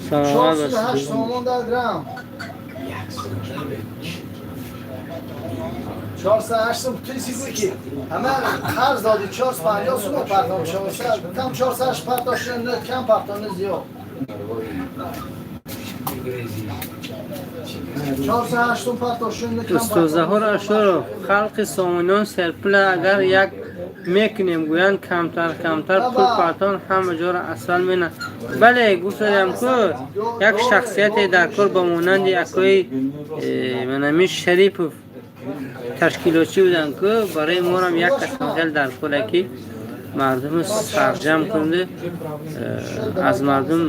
Саломат 408 бошед. Сомон дар грамм. 408 сом туи сигӯй ки ҳама қарз додӣ, 450 сум партов шавоша, кам 408 партов шуда, не кам партов, не зиёд. 408 сум партов шуда, не кам. Устод Заҳур Ашуров, халқи сомониён серпула, агар як мекунем гӯянд, камтар камтар пул партон, ҳама ҷоро асфал мена. Бале, гуфтадам ку, як шахсияте дар кор ба монанди акои манами Шарипов ташкилотчӣ буданд ку, барои морам як касхел дар коре ки мардумро сарҷам кунду аз мардум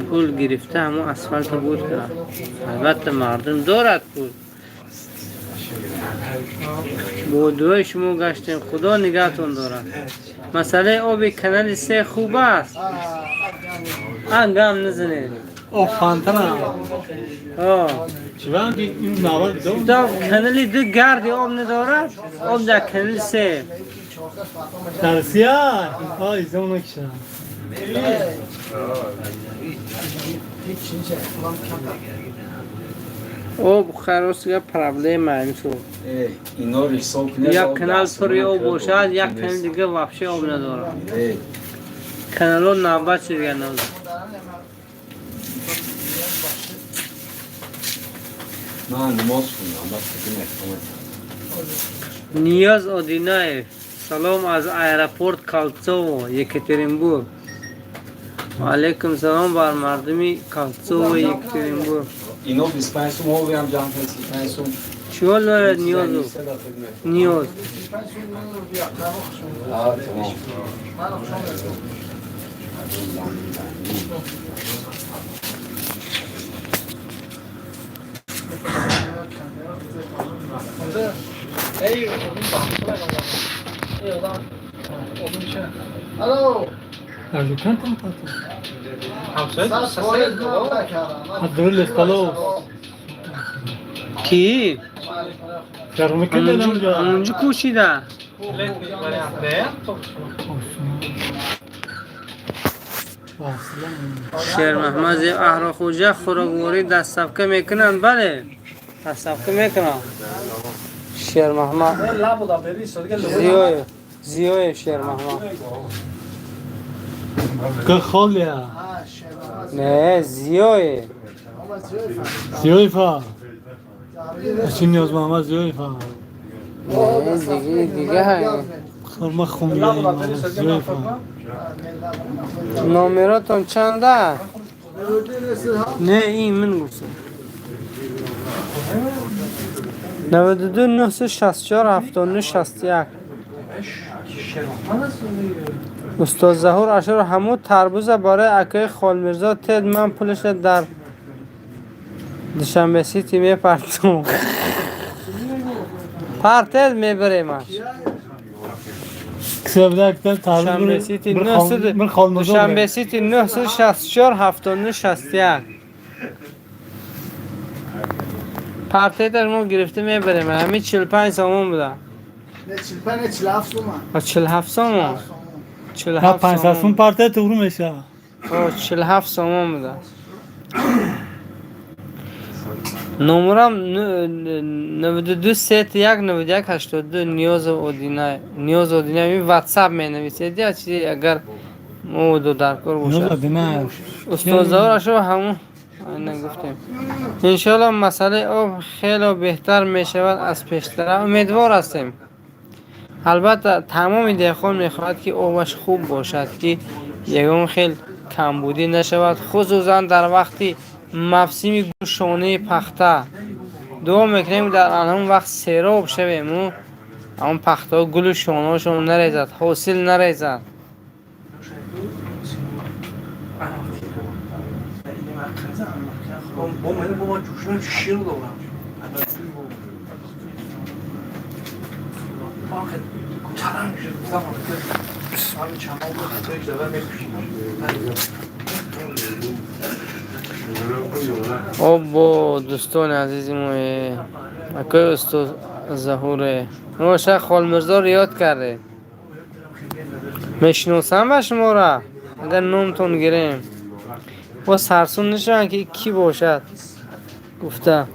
пул гирифта, ҳамон асфалта буд кунад. Албатта, мардум дорад пул. Бо дуои шумо гаштем, Худо нигаҳтон дорад. Масъалаи оби канали се хуб аст, гам назанед. Об фонтана. О. Чӣ ин навар ду? Канали ду гарди об надорад, об дар канали се. Дар Сия? Ой, зон накишам. Ҳеҷ нича пулам камтар. Об харосига проблема имсол. Иноро ҳисоб кунед. Як канал пури об бошад, як канал дига вообще об надорад. Каналҳо навбат шудига нозир. На, намоз хондам, баъд фикр мекунам. Ниёз Одинаев, салом аз аэропорт Кольцово, Екатеринбург. Алейкум салом бар мардуми Кольцово, Екатеринбург. Ино 25 сум, ҳовиам ҷамъ кунед 35 сум. Чиҳол дорад Ниёзу? Ниёз. А, тамом. Алло. Arjukan tam tatlı. سر وارد نکردم. Abdurrahman Lestalo. Ки? Yarmıkı dedim ya. Онҷу кӯчида. Шермаҳмад Аҳрохӯҷа хӯрокворӣ дастсафка мекунанд? Бале, дастсафка мекунанд. Шермаҳмад Зиёев, Зиёев Шермаҳмад. که خالیه. Не, Зиёев. Зиёифа. Чӣ ниёз Муҳаммад Зиёифа. Не, дига дига ҳай. Хурма хунги Зиёифа. Номеротон чанда? Не, ин мин гуфтам. 92 964 79 61. Устод Заҳур Ашур, ҳамун тарбуза барои акаи Холмирзо тед, ман пулаша дар Душанбе Сити мепартум. Партед, мебаремаш. Ксевда Душанбе Сити 900 Душанбе Сити 964 79 61. Партедаш мо гирифта мебарем. Ҳамин 45 сомон буда. نه 45 47 سومن. 47 сомон. 47 47 сум парте туғру меша. 47 сомон буда. Номерам 92 31 91 82 Ниёзов Одинаев. Ниёз Одинаев ин WhatsApp менависед я чизе агар мо даркор Ниёз бошад. Одинаев. Устод Заҳур Ашуров, ҳамун айна гуфтем. Иншоалло масъалаи об хело беҳтар мешавад аз пештара. Умедвор ҳастем. Албатта, тамоми деҳқон мехоҳад, ки обаш хуб бошад, ки ягон хел камбудӣ нашавад, хусусан дар вақти мавсими гулшонаи пахта. Дуо мекунем, дар ҳамон вақт сероб шавему ҳамон пахтаҳо гулу шонаҳошон нарезад, ҳосил нарезад. Обо, дӯстони азизи мо, акои устод Заҳуре, мо шах Холмирзоро ёд кардед. Мешиносам ба шуморо, агар номтон гирем. Боз сарсун нашаванд, ки кӣ бошад гуфта.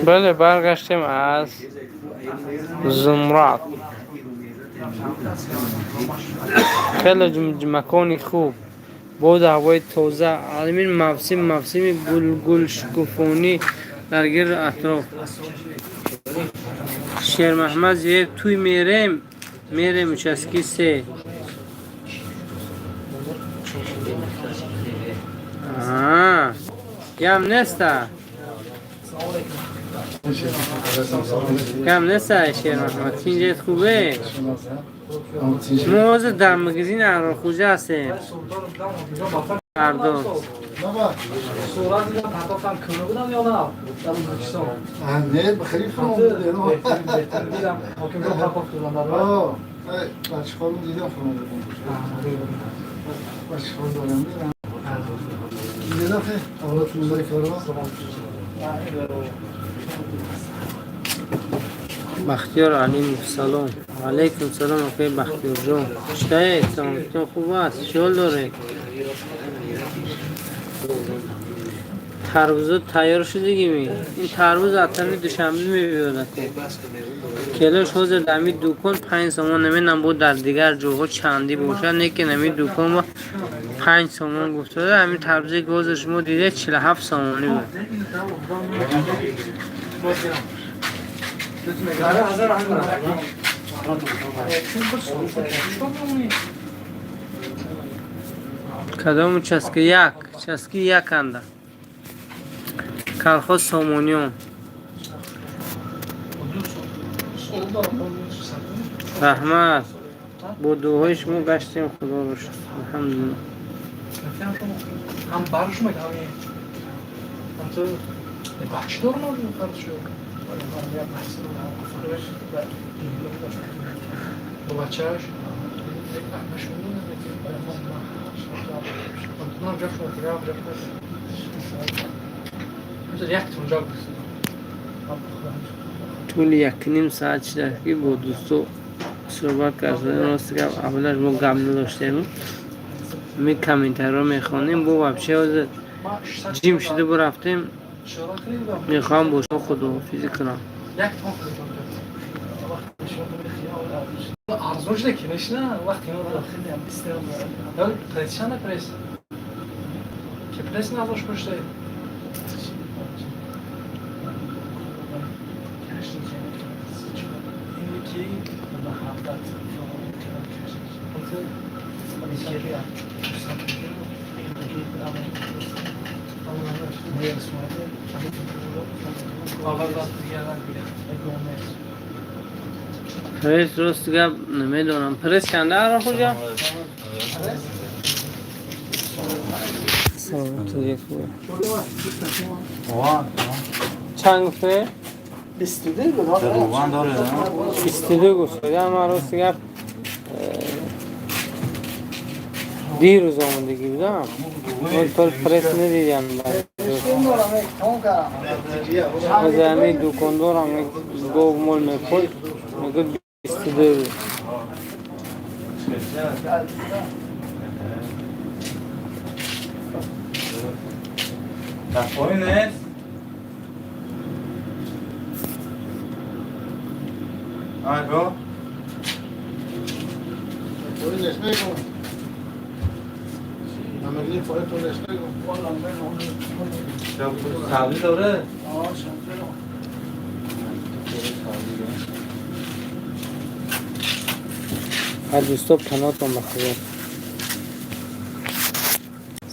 Бале, баргаштем аз Зумрад. Хеле макони хуб, боду ҳавои тоза. Ҳамин мавсим мавсими гулгулшукуфонӣ дар гирду атроф. Шермаҳмад Зиёев, туй мерем, мерем участки се. Гам неста. Гам неста, Шермаҳмад. Тинҷет хубе? Мо ҳозир дар магазини Аҳрорхӯҷа ҳастем. Пардон. Сурат дидам, партофтам, кӯна будам ё на? Дар Ӯзбекистон. Не, бихарӣ фуром. Беҳтарин дидам. Ҳокимҷон партофт додам дар. Бачаҳорум дидам фуром додам. Бачаҳор дорам дидам. Дидам хе, авлод музай корва. Бахтиёр Алимов, салом. Алайкум салом, акаи Бахтиёрҷон. Читаед? Саломатитон хуб аст? Чӣ ҳол доред? Тарбузо тайёр шудагими? Ин тарбуз атами Душанбе мебиёд ака. Келош ҳозир дар ҳамин дукон 5 сомон, намедонам бо дар дигар ҷоҳо чандӣ бошад, лекин ҳамин дукон бо 5 сомон гуфтада. Ҳамин тарбузе ки ҳозир шумо дидед 47 сомонӣ буд. Кадом участка? Як участки яканда колхоз Сомониён. Раҳмат, бо дуоҳои шумо гаштем, худоро шукр, алҳамдулилла. Ҳам барш мегам, ҳам ту бача дорам, хорошо. Бо бачааш Тӯли якним соат шуда ки бо дӯсто суҳбат кардем. Рости гап, аввалаш мо гап надоштем, ми комментариро мехонем, бо вообще ҳозир ҷим шуда бурафтем. Мехоҳам бо шумо худоҳофизӣ кунам. Арзон шуда ки нешна вақти пресс чанда, пресс ки пресс надошт пуште. Ки Пресс, рости гап, намедонам, пресс чанда ара, хуҷа? Саломату. Чанд гуфте? 22 بود. روغن داره. 22 гуфт. Ман, рости гап, дирӯз омадагӣ будам, то пресс надидам. Аз ҳамин дукондорам гов мол мехӯрд, мегӯд 22 рӯз. Дар поин нест. Ало. Поин нест мегӯм. Намагини поин то нест мегӯм. سبزی داره. Ҳар дӯсто, паноҳтон ба Худо.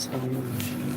Саломат бошед.